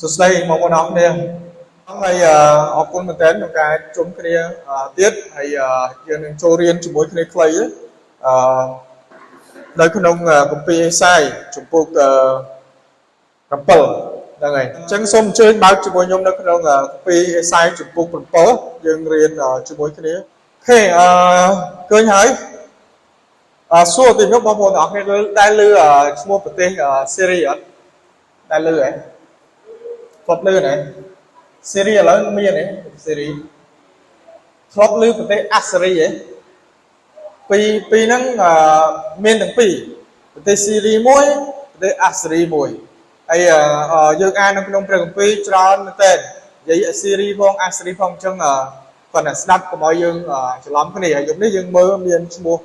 សួស្តីបងប្អូនអរគ្នាហើយអរគុណមែនទែនក្នុងការជុំគ្នាទៀតហើយយើងនឹងចូលរៀនជាមួយគ្នាខ្លីអឺនៅក្នុងគម្ពីរអេសាយជំពូក7ហ្នឹងហើយអញ្ចឹងសូមអញ្ជើញបើកជាមួយខ្ញុំនៅក្នុងគម្ពីរអេសាយជំពូក7យើងរៀនជាមួយគ្នាអូខេអឺឃើញហើយអសួរទីនោះបងប្អូនទាំងអស់គ្នាដែលឮឈ្មោះប្រទេសសេរីអត់ដែលឮហ៎ធ្លាប់ឮណាសេរីឥឡូវមានទេសេរីធ្លាប់ឮប្រទេសអាសេរីហ៎ពីរពីរហ្នឹងមានទាំងពីរប្រទេសស៊ីរីមួយប្រទេសអាសេរីមួយហើយយើងអាននៅក្នុងព្រះគម្ពីរច្រើនមែនទែននិយាយអាសេរីផងអាសេរីផងអញ្ចឹងគាត់តែស្ដាប់កុំឲ្យយើងច្រឡំគ្នាហើយយប់នេះយើងមើលមានឈ្មោះ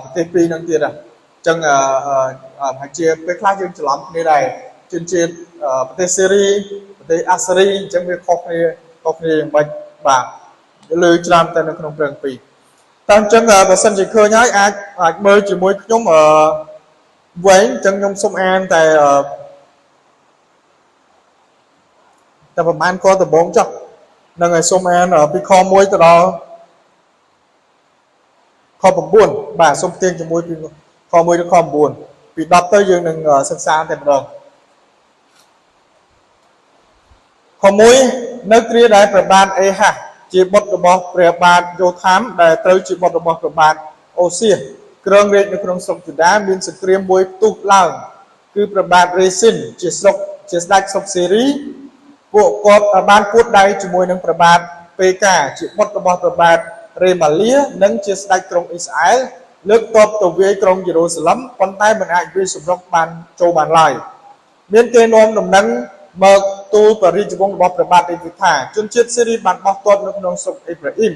ប្រទេសពីរហ្នឹងទៀតអញ្ចឹងហើយជាពេលខ្លះយើងច្រឡំគ្នាដែរជនជាតិប្រទេសសេរីប្រទេសអាសេរីអញ្ចឹងវាខុសគ្នាយ៉ាងម៉េចបាទលើច្រើនតែនៅក្នុងព្រះគម្ពីរតែអញ្ចឹងបើសិនជាឃើញហើយអាចមើលជាមួយខ្ញុំអឺវែងអញ្ចឹងខ្ញុំសូមអានតែតែប្រហែលខដំបូងចុះនឹងឲ្យសូមអានពីខ1ទៅដល់ខ9បាទសូមផ្ទៀងជាមួយពីខ1ដល់ខ9ពី10ទៅយើងនឹងសិក្សាតែម្ដងខ1នៅគ្រាដែលព្រះបាទអេហាសជាបុត្ររបស់ព្រះបាទយោថាមដែលត្រូវជាបុត្ររបស់ព្រះបាទអូសៀសគ្រងរាជនៅក្នុងស្រុកយូដាមានសង្គ្រាមមួយផ្ទុះឡើងគឺព្រះបាទរេស៊ីនជាស្រុកជាស្ដេចស្រុកសេរីពួកគាត់បានពួតដៃជាមួយនឹងព្រះបាទពេកាជាបុត្ររបស់ព្រះបាទរេម៉ាលៀនិងជាស្ដេចក្រុងអ៊ីស្រាអែលលើកទ័ពទៅវាយក្រុងយេរូសាឡឹមប៉ុន្តែមិនអាចវាយសម្រុកបានចូលបានឡើយមានគេនាំដំណឹងមកទូលព្រះរាជវង្សរបស់ព្រះបាទដេវីតថាជនជាតិសេរីបានបោះទ័ពនៅក្នុងស្រុកអេប្រាអ៊ីម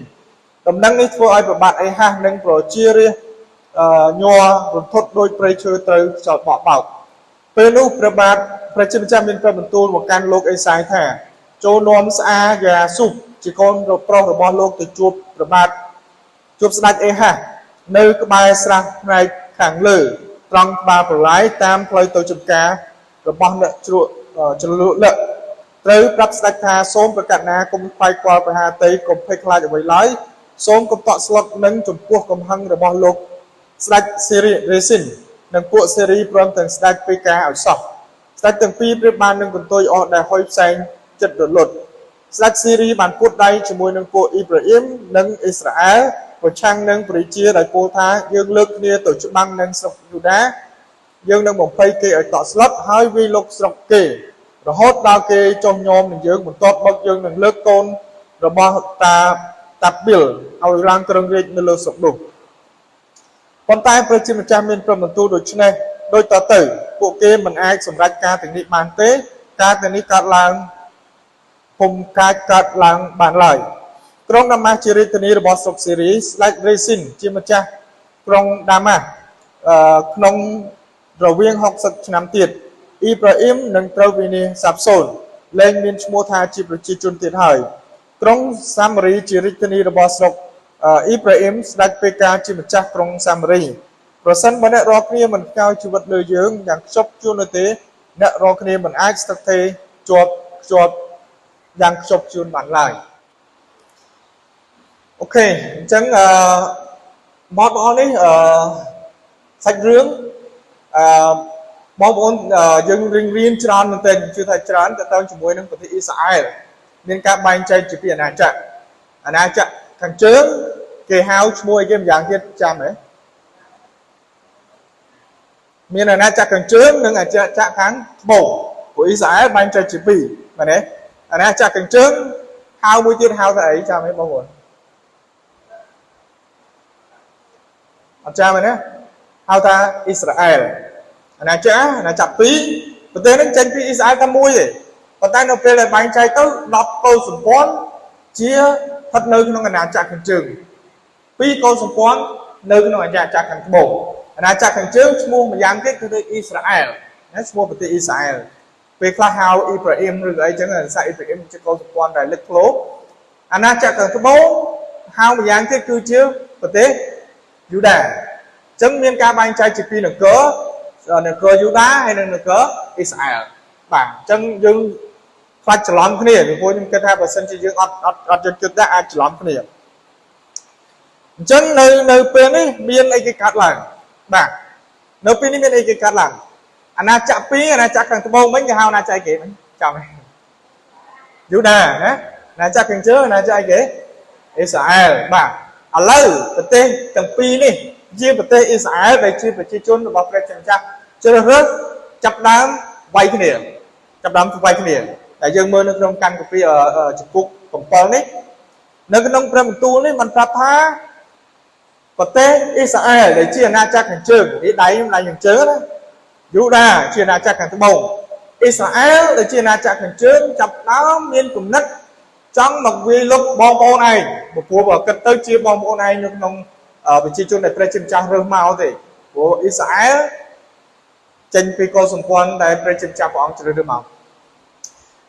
ដំណឹងនេះធ្វើឲ្យព្រះបាទអេហាសនិងប្រជារាស្ត្រញ័ររន្ធត់ដោយព្រៃឈើត្រូវខ្យល់បក់បោកពេលនោះព្រះបាទព្រះជាម្ចាស់មានព្រះបន្ទូលមកកាន់លោកអេសាយថាចូលនាំស្អាយ៉ាស៊ុបជាកូនប្រុសរបស់លោកទៅជួបព្រះបាទជួបស្ដេចអេហាសនៅក្បែរស្រះផ្នែកខាងលើត្រង់ក្បាលប្រឡាយតាមផ្លូវទៅចំការរបស់អ្នកជ្រក់ជ្រលក់លឹកត្រូវប្រាប់ស្ដេចថាសូមប្រកាសណាកុំខ្វាយខ្វល់ប្រហាតីកុំភ័យខ្លាចអ្វីឡើយសូមកុំតក់ស្លុតនឹងចំពោះកំហឹងរបស់លោកស្ដេចសេរីរេស៊ីននិងពួកសេរីព្រមទាំងស្ដេចពេកាឲ្យសោះស្ដេចទាំងពីរប្រៀបបាននឹងកន្ទុយអស់ដែលហុយផ្សែងចិត្តរលត់ស្ដេចសេរីបានពួតដៃជាមួយនឹងពួកអ៊ីប្រាអ៊ីមនិងអ៊ីស្រាអែលប្រឆាំងនឹងប្រជាជាដោយពោលថាយើងលើកគ្នាទៅច្បាំងនឹងស្រុកយូដាយើងនឹងបំភ័យគេឲ្យតក់ស្លុតហើយវាយលុកស្រុកគេរហូតដល់គេចុះញោមនឹងយើងបន្ទាប់មកយើងនឹងលើកកូនរបស់តាតាប៊ីលឲ្យឡើងគ្រងរាជនៅលើស្រុកនោះប៉ុន្តែព្រះជាម្ចាស់មានព្រះបន្ទូលដូច្នេះដូចតទៅពួកគេមិនអាចសម្រេចការទាំងនេះបានទេការទាំងនេះកើតឡើងពុំកាចកើតឡើងបានឡើយក្រុងដាម៉ាស់ជារាជធានីរបស់ស្រុកសេរីស្ដេចរេស៊ីនជាម្ចាស់ក្រុងដាម៉ាស់ក្នុងរវាង60ឆ្នាំទៀតអ៊ីប្រាអ៊ីមនឹងត្រូវវិនាសសាបសូន្យលែងមានឈ្មោះថាជាប្រជាជនទៀតហើយក្រុងសាម៉ារីជារាជធានីរបស់ស្រុកអ៊ីប្រាអ៊ីមស្ដេចពេកាជាម្ចាស់ក្រុងសាម៉ារីប្រសិនបើអ្នករាល់គ្នាមិនខ្ចោយជីវិតលើយើងយ៉ាងខ្ជាប់ខ្ជួននោះទេអ្នករាល់គ្នាមិនអាចស្ថិតស្ថេរជាប់ខ្ជាប់យ៉ាងខ្ជាប់ខ្ជួនបានឡើយអូខេអញ្ចឹងអឺបងប្អូននេះអឺសាច់រឿងអឺបងប្អូនយើងរៀនច្រើនមែនទែនជឿថាច្រើនទៅទៅជាមួយនឹងប្រទេសអ៊ីស្រាអែលមានការបែងចែកជាពីរអាណាចក្រអាណាចក្រខាងជើងគេហៅឈ្មោះអីគេម្យ៉ាងទៀតចាំហ៎មានអាណាចក្រខាងជើងនិងអាណាចក្រខាងត្បូងព្រោះអ៊ីស្រាអែលបែងចែកជាពីរមែនទេអាណាចក្រខាងជើងហៅមួយទៀតហៅថាអីចាំហ៎បងប្អូនអត់ចាំទេណាហៅថាអ៊ីស្រាអែលអាណាចក្រពីរប្រទេសហ្នឹងចេញពីអ៊ីស្រាអែលតែមួយទេប៉ុន្តែនៅពេលដែលបែងចែកទៅ10កូនសម្ព័ន្ធជាស្ថិតនៅក្នុងអាណាចក្រខាងជើង2កូនសម្ព័ន្ធនៅក្នុងអាណាចក្រខាងត្បូងអាណាចក្រខាងជើងឈ្មោះម្យ៉ាងទៀតគឺអ៊ីស្រាអែលណាឈ្មោះប្រទេសអ៊ីស្រាអែលពេលខ្លះហៅអ៊ីប្រាអ៊ីមឬអីចឹងសាអ៊ីប្រាអ៊ីមជាកូនសម្ព័ន្ធដែលលេចធ្លោអាណាចក្រខាងត្បូងហៅម្យ៉ាងទៀតគឺជាប្រទេសយូដាអញ្ចឹងមានការបែងចែកជាពីរនគរនគរយូដាហើយនិងនគរអ៊ីស្រាអែល បាទអញ្ចឹងយើងខ្លាចច្រឡំគ្នាពីព្រោះខ្ញុំគិតថាបើសិនជាយើងអត់អត់អត់យកចិត្តដែរអាចច្រឡំគ្នាអញ្ចឹងនៅពេលនេះមានអីគេកើតឡើងបាទនៅពេលនេះមានអីគេកើតឡើងអាណាចក្រពីរអាណាចក្រខាងត្បូងមិញគេហៅអាណាចក្រអីគេមិញចាំយូដាណាអាណាចក្រខាងជើងអាណាចក្រអីគេអ៊ីស្រាអែលបាទឥឡូវប្រទេសទាំងពីរនេះជាប្រទេសអ៊ីស្រាអែលដែលជាប្រជាជនរបស់ព្រះជាម្ចាស់ជ្រើសរើសចាប់ដើមវាយគ្នាចាប់ដើមវាយគ្នាតែយើងមើលនៅក្នុងកាន់កាពីចំពុក7នេះនៅក្នុងព្រះបន្ទូលនេះបានប្រាប់ថាប្រទេសអ៊ីស្រាអែលដែលជាអាណាចក្រខាងជើងនេះដៃខាងជើងណាយូដាជាអាណាចក្រខាងត្បូងអ៊ីស្រាអែលដែលជាអាណាចក្រខាងជើងចាប់ដើមមានគំនិតចង់មកវាយលុកបងប្អូនឯងព្រោះបើគិតទៅជាបងប្អូនឯងនៅក្នុងប្រជាជនដែលព្រះជាម្ចាស់រើសមកទេព្រោះអ៊ីស្រាអែលចេញពីកុលសម្ព័ន្ធដែលព្រះជាម្ចាស់ព្រះអង្គជ្រើសរើសមក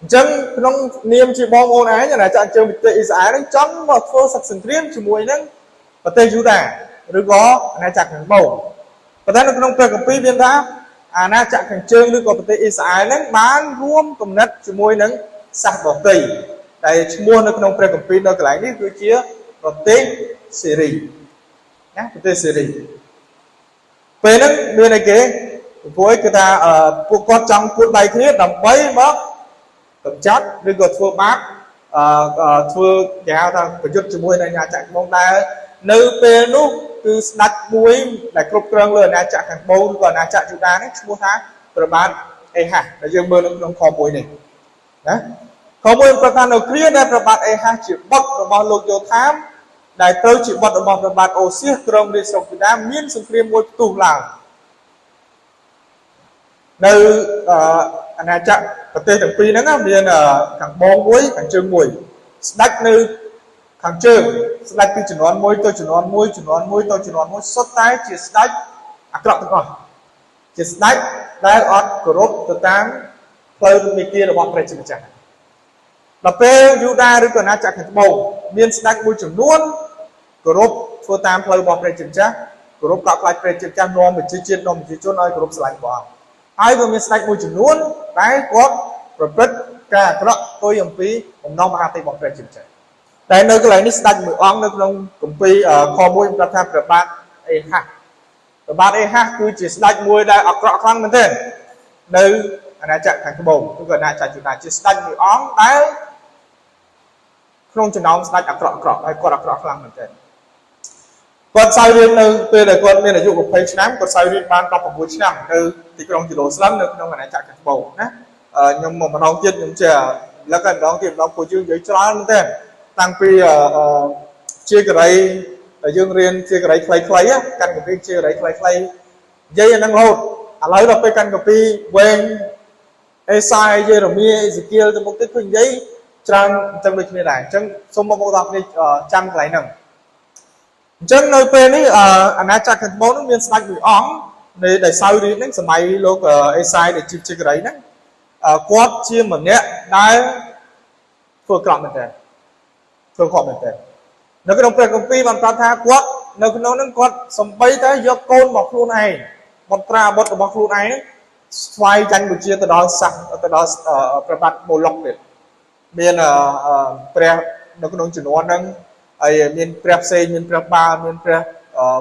អញ្ចឹងក្នុងនាមជាបងប្អូនឯងអាណាចក្រជើងប្រទេសអ៊ីស្រាអែលនឹងចង់មកធ្វើសឹកសង្គ្រាមជាមួយនឹងប្រទេសយូដាឬក៏អាណាចក្រខាងត្បូងប៉ុន្តែនៅក្នុងព្រះគម្ពីរមានថាអាណាចក្រខាងជើងឬក៏ប្រទេសអ៊ីស្រាអែលនឹងបានរួមគំនិតជាមួយនឹងសាសដទៃដែលឈ្មោះនៅក្នុងព្រះគម្ពីរនៅកន្លែងនេះគឺជាប្រទេសសេរីណាប្រទេសសេរីពេលហ្នឹងមានអីគេព្រោះគឺថាពួកគាត់ចង់ពួតដៃគ្នាដើម្បីមកកម្ចាត់ឬក៏ធ្វើបាបធ្វើគេហៅថាប្រយុទ្ធជាមួយនឹងអាណាចក្រត្បូងដែលនៅពេលនោះគឺស្ដេចមួយដែលគ្រប់គ្រងលើអាណាចក្រខាងត្បូងឬក៏អាណាចក្រយូដានេះឈ្មោះថាព្រះបាទអេហាសដែលយើងមើលនៅក្នុងខ1នេះណាខ1ប្រកាសនៅគ្រាដែលព្រះបាទអេហាសជាបុត្ររបស់លោកយោថាមដែលត្រូវជាបុត្ររបស់ព្រះបាទអូសៀសក្រុងរាជស្រុកយូដាមានសង្គ្រាមមួយផ្ទុះឡើងនៅអាណាចក្រប្រទេសទាំងពីរហ្នឹងមានខាងបងមួយខាងជើងមួយស្ដេចនៅខាងជើងស្ដេចពីជំនាន់មួយទៅជំនាន់មួយជំនាន់មួយទៅជំនាន់មួយសុទ្ធតែជាស្ដេចអាក្រក់ទាំងអស់ជាស្ដេចដែលអត់គោរពទៅតាមផ្លូវនិទារបស់ព្រះជាម្ចាស់ដល់ពេលយូដាឬក៏អាណាចក្រខាងត្បូងមានស្ដេចមួយចំនួនគោរពធ្វើតាមផ្លូវរបស់ព្រះជាម្ចាស់គោរពកោតខ្លាចព្រះជាម្ចាស់នាំប្រជាជាតិនាំប្រជាជនឲ្យគោរពស្រឡាញ់ព្រះអង្គហើយក៏មានស្ដេចមួយចំនួនដែលគាត់ប្រព្រឹត្តការអាក្រក់ផ្ទុយអំពីបំណងមហាទេពរបស់ព្រះជាម្ចាស់តែនៅកន្លែងនេះស្ដេចមួយអង្គនៅក្នុងគម្ពីរខ1ប្រាប់ថាព្រះបាទអេហាសព្រះបាទអេហាសគឺជាស្ដេចមួយដែលអាក្រក់ខ្លាំងមែនទែននៅអាណាចក្រខាងត្បូងឬក៏អាណាចក្រយូដាជាស្ដេចមួយអង្គដែលក្នុងចំណោមស្ដេចអាក្រក់ហើយគាត់អាក្រក់ខ្លាំងមែនទែនគាត់សោយរាជនៅពេលដែលគាត់មានអាយុ20ឆ្នាំគាត់សោយរាជបាន16ឆ្នាំនៅទីក្រុងយេរូសាឡឹមនៅក្នុងអាណាចក្រខាងត្បូងណាខ្ញុំមកម្ដងទៀតខ្ញុំចេះលឹកតែម្ដងទៀតម្ដងពួកយើងនិយាយច្រើនមែនទែនតាំងពីជាករីដែលយើងរៀនជាករីខ្លីៗកាន់កាពីជាករីខ្លីៗនិយាយអាហ្នឹងរហូតឥឡូវដល់ពេលកាន់កាពីវែងអេសាយយេរេមៀអេសេគៀលទៅមុខទៀតគឺនិយាយច្រើនអញ្ចឹងដូចគ្នាដែរអញ្ចឹងសូមបងប្អូនទាំងអស់គ្នាចាំកន្លែងហ្នឹងអញ្ចឹងនៅពេលនេះអាណាចក្រខាងត្បូងនឹងមានស្ដេចមួយអង្គនៃដែលសោយរាជហ្នឹងសម័យលោកអេសាយដែលជាករីហ្នឹងគាត់ជាម្នាក់ដែលធ្វើក្រក់មែនទែនធ្វើខុសមែនទែននៅក្នុងព្រះគម្ពីរបានប្រាប់ថាគាត់នៅក្នុងហ្នឹងគាត់សំបីតែយកកូនរបស់ខ្លួនឯងបុត្រាបុត្ររបស់ខ្លួនឯងស្វ័យចាញ់បូជាទៅដល់សាសទៅដល់ព្រះបាទមូឡុកទៀតមានព្រះនៅក្នុងជំនាន់ហ្នឹងហើយមានព្រះផ្សេងមានព្រះបាលមានព្រះ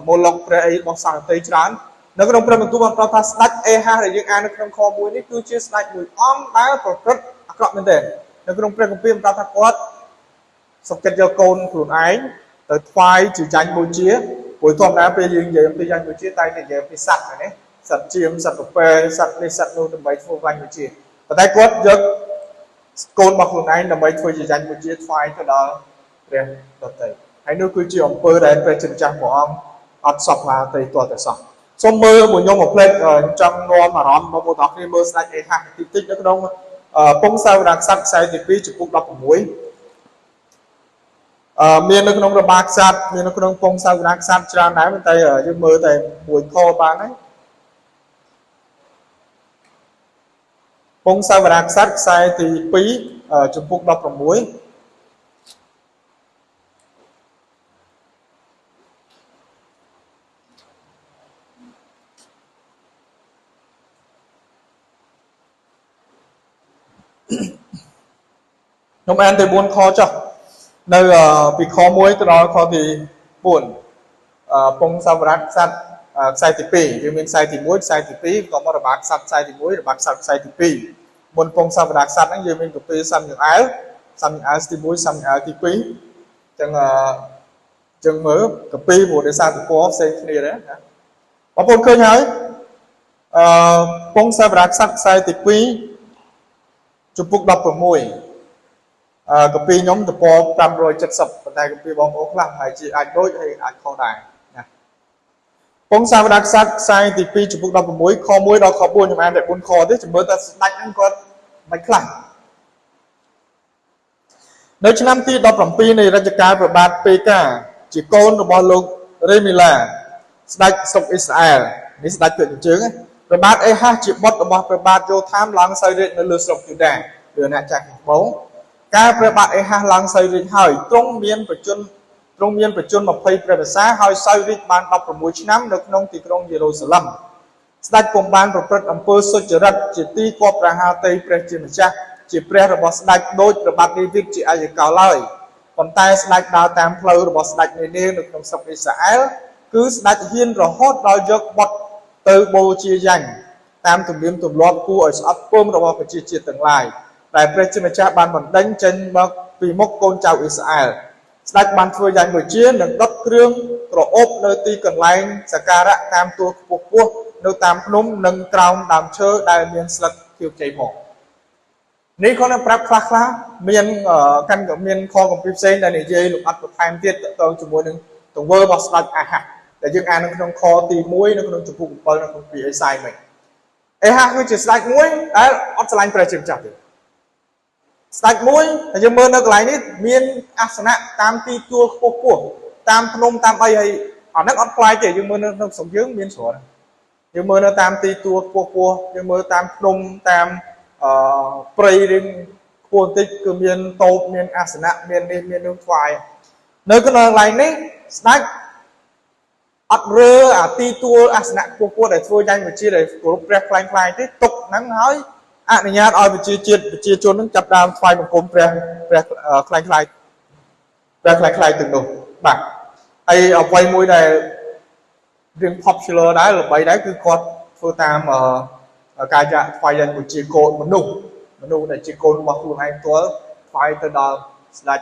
មូឡុកព្រះអីរបស់សាសដទៃច្រើននៅក្នុងព្រះបន្ទូលបានប្រាប់ថាស្ដេចអេហាសដែលយើងអាននៅក្នុងខ1នេះគឺជាស្ដេចមួយអង្គដែលប្រព្រឹត្តអាក្រក់មែនទែននៅក្នុងព្រះគម្ពីរបានប្រាប់ថាគាត់សុខចិត្តយកកូនខ្លួនឯងទៅថ្វាយជាចាញ់បូជាព្រោះធម្មតាពេលយើងនិយាយអំពីចាញ់បូជាតែនិយាយអំពីសត្វហ្នឹងណាសត្វចៀមសត្វប្រពែសត្វនេះសត្វនោះដើម្បីធ្វើចាញ់បូជាប៉ុន្តែគាត់យកកូនរបស់ខ្លួនឯងដើម្បីធ្វើជាចាញ់បូជាថ្វាយទៅដល់ព្រះដទៃហើយនោះគឺជាអំពើដែលព្រះជាម្ចាស់ព្រះអង្គអត់សពឡាទេទាល់តែសោះសូមមើលមួយខ្ញុំមួយផ្លេតចង់នាំអារម្មណ៍បងប្អូនទាំងអស់គ្នាមើលស្ដេចអេហាសតិចតិចនៅក្នុងពងសាវតារក្សត្រខ្សែទី2ចំពុក16មាននៅក្នុងរបាក្សត្រមាននៅក្នុងពងសាវតារក្សត្រច្រើនដែរប៉ុន្តែយើងមើលតែមួយខបានហើយពងសាវតារក្សត្រខ្សែទី2ចំពុក16 ខ្ញុំអានទៅ4ខចុះនៅពីខ1ទៅដល់ខទី4ពងសាវរៈក្សត្រខ្សែទី2យើងមានខ្សែទី1ខ្សែទី2ក៏មករបាក្សត្រខ្សែទី1របាក្សត្រខ្សែទី2មុនពងសាវរៈក្សត្រហ្នឹងយើងមានកាពីសាំយូអែលសាំយូអែលទី1សាំយូអែលទី2អញ្ចឹងចឹងមើលកាពីព្រោះដោយសារទំព័រផ្សេងគ្នាដែរណាបងប្អូនឃើញហើយពងសាវរៈក្សត្រខ្សែទី2ជំពូក16កាពីខ្ញុំទំព័រ570ប៉ុន្តែកាពីបងប្អូនខ្លះហើយជាអាចដូចហើយអាចខុសដែរណាពងសាវតាក្សត្រខ្សែទី2ជំពូក16ខ1ដល់ខ4ខ្ញុំអានតែ4ខទេចាំមើលតើស្ដេចហ្នឹងគាត់មិនខ្លះនៅឆ្នាំទី17នៃរជ្ជកាលព្រះបាទពេកាជាកូនរបស់លោករេមីឡាស្ដេចស្រុកអ៊ីស្រាអែលនេះស្ដេចពាក្យជើងព្រះបាទអេហាសជាបុត្ររបស់ព្រះបាទយោថាមឡើងសោយរាជនៅលើស្រុកយូដាឬអ្នកចាស់ខាងត្បូងកាលព្រះបាទអេហាសឡើងសោយរាជហើយទ្រង់មានប្រជជន20ព្រះវស្សាហើយសោយរាជបាន16ឆ្នាំនៅក្នុងទីក្រុងយេរូសាឡឹមស្ដេចពុំបានប្រព្រឹត្តអំពើសុចរិតជាទីគប្ប្រហាតីព្រះជាម្ចាស់ជាព្រះរបស់ស្ដេចដូចព្រះបាទដាវីតជាអាយកោឡើយប៉ុន្តែស្ដេចដើរតាមផ្លូវរបស់ស្ដេចនានានៅក្នុងស្រុកអ៊ីស្រាអែលគឺស្ដេចហ៊ានរហូតដល់យកបុត្រទៅបូជាយញ្ញតាមទំនៀមទម្លាប់គួរឲ្យស្អប់ខ្ពើមរបស់ប្រជាជាតិទាំងឡាយតែព្រះជាម្ចាស់បានបណ្ដេញចេញមកពីមុខកូនចៅអ៊ីស្រាអែលស្ដេចបានធ្វើយ៉ាងដូចជានឹងដុតគ្រឿងក្រអូបនៅទីកន្លែងសក្ការៈតាមទួលខ្ពស់ខ្ពស់នៅតាមភ្នំនិងក្រោមដើមឈើដែលមានស្លឹកខៀវខ្ចីផងនេះគាត់នឹងប្រាប់ខ្លះខ្លះមានកាន់ក៏មានខគម្ពីរផ្សេងដែលនិយាយលម្អិតបន្ថែមទៀតតទៅជាមួយនឹងទង្វើរបស់ស្ដេចអាហាសដែលយើងអាននៅក្នុងខទី1នៅក្នុងជំពូក7នៅក្នុងពីអេសាយមិញអេហាសគឺជាស្ដេចមួយដែលអត់ស្រឡាញ់ព្រះជាម្ចាស់ទេស្ដេចមួយដែលយើងមើលនៅកន្លែងនេះមានអាសនៈតាមទីទួលខ្ពស់ខ្ពស់តាមភ្នំតាមអីហើយអាហ្នឹងអត់ប្លែកទេយើងមើលនៅក្នុងស្រុកយើងមានច្រើនយើងមើលនៅតាមទីទួលខ្ពស់ខ្ពស់យើងមើលតាមភ្នំតាមព្រៃរៀងខ្ពស់បន្តិចគឺមានតូបមានអាសនៈមាននេះមាននោះថ្វាយនៅក្នុងកន្លែងនេះស្ដេចអត់រើអាទីទួលអាសនៈខ្ពស់ខ្ពស់ដែលធ្វើយ៉ាងវិជាដែលគោរពព្រះខ្លាំងខ្លាយទេទុកហ្នឹងហើយអនុញ្ញាតឲ្យប្រជាជាតិប្រជាជននឹងចាប់ដើមថ្វាយបង្គំព្រះព្រះខ្លាំងខ្លាយព្រះខ្លាំងខ្លាយទាំងនោះបាទហើយអ្វីមួយដែលរឿង popular ដែរល្បីដែរគឺគាត់ធ្វើតាមការចាក់ថ្វាយយ៉ាងជាកូនមនុស្សដែលជាកូនរបស់ខ្លួនឯងផ្ទាល់ថ្វាយទៅដល់ស្ដេច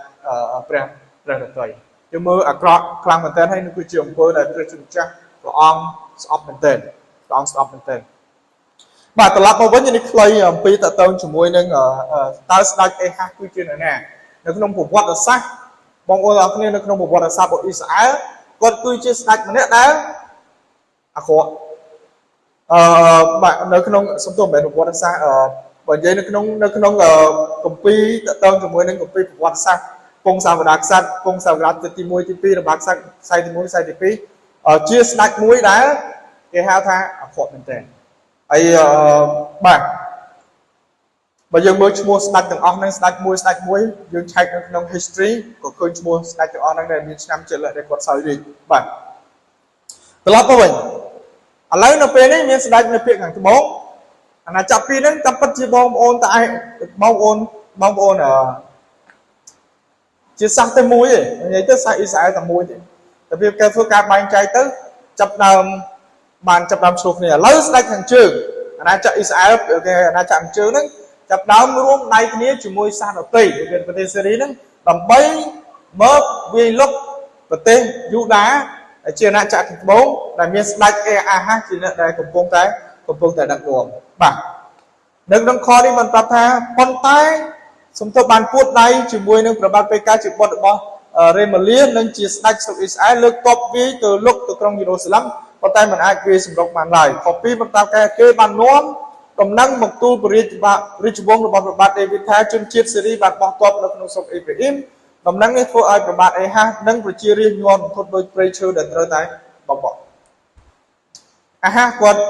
ព្រះព្រះរតីយើងមើលអាក្រក់ខ្លាំងមែនទែនហើយនោះគឺជាអំពើដែលព្រះជាម្ចាស់ព្រះអង្គស្អប់មែនទែនព្រះអង្គស្អប់មែនទែនបាទត្រឡប់មកវិញនេះខ្លីអំពីតទៅជាមួយនឹងតើស្ដេចអេហាសគឺជានរណានៅក្នុងប្រវត្តិសាស្ត្របងប្អូនទាំងអស់គ្នានៅក្នុងប្រវត្តិសាស្ត្ររបស់អ៊ីស្រាអែលគាត់គឺជាស្ដេចម្នាក់ដែលអាក្រក់បាទនៅក្នុងសំទោសមិនមែនប្រវត្តិសាស្ត្របើនិយាយនៅក្នុងគម្ពីរតទៅជាមួយនឹងគម្ពីរប្រវត្តិសាស្ត្រពងសាវតាក្សត្រពងសាវតាទី1ទី2របស់ក្សត្រខ្សែទី1ខ្សែទី2ជាស្ដេចមួយដែលគេហៅថាអាក្រក់មែនទែនហើយបាទបើយើងមើលឈ្មោះស្ដេចទាំងអស់ហ្នឹងស្ដេចមួយស្ដេចមួយយើងឆែកនៅក្នុង history ក៏ឃើញឈ្មោះស្ដេចទាំងអស់ហ្នឹងដែលមានឆ្នាំជាក់លាក់ដែលគាត់សោយរាជបាទត្រឡប់ទៅវិញឥឡូវនៅពេលនេះមានស្ដេចនៅភាគខាងត្បូងអាណាចក្រពីរហ្នឹងតាមពិតជាបងប្អូនតែឯងបងប្អូនជាសាសតែមួយទេនិយាយទៅសាសអ៊ីស្រាអែលតែមួយទេតែវាគេធ្វើការបែងចែកទៅចាប់ដើមបានចាប់ដើមឆ្លោះគ្នាឥឡូវស្ដេចខាងជើងអាណាចក្រអ៊ីស្រាអែលគេអាណាចក្រខាងជើងហ្នឹងចាប់ដើមរួមដៃគ្នាជាមួយសាសដទៃគឺប្រទេសសេរីហ្នឹងដើម្បីមកវាយលុកប្រទេសយូដាជាអាណាចក្រខាងត្បូងដែលមានស្ដេចអេអាហាសជាអ្នកដែលកំពុងតែដឹកនាំបាទនៅក្នុងខនេះបានប្រាប់ថាប៉ុន្តែសំទោសបានពួតដៃជាមួយនឹងព្រះបាទពេកាជាបុត្ររបស់រេម៉ាលៀនិងជាស្ដេចស្រុកអ៊ីស្រាអែលលើកទ័ពវាយទៅលុកទៅក្រុងយេរូសាឡឹមប៉ុន្តែមិនអាចវាយសម្រុកបានឡើយខ2បន្តគេបាននាំដំណឹងមកទូលព្រះរាជវង្សរបស់ព្រះបាទដេវីតថាជនជាតិសេរីបានបោះទ័ពនៅក្នុងស្រុកអេហ្វ្រាអ៊ីមដំណឹងនេះធ្វើឲ្យព្រះបាទអេហាសនិងប្រជារាស្ត្រញ័ររន្ធត់ដោយព្រៃឈើដែលត្រូវតែបបកអាហាសគាត់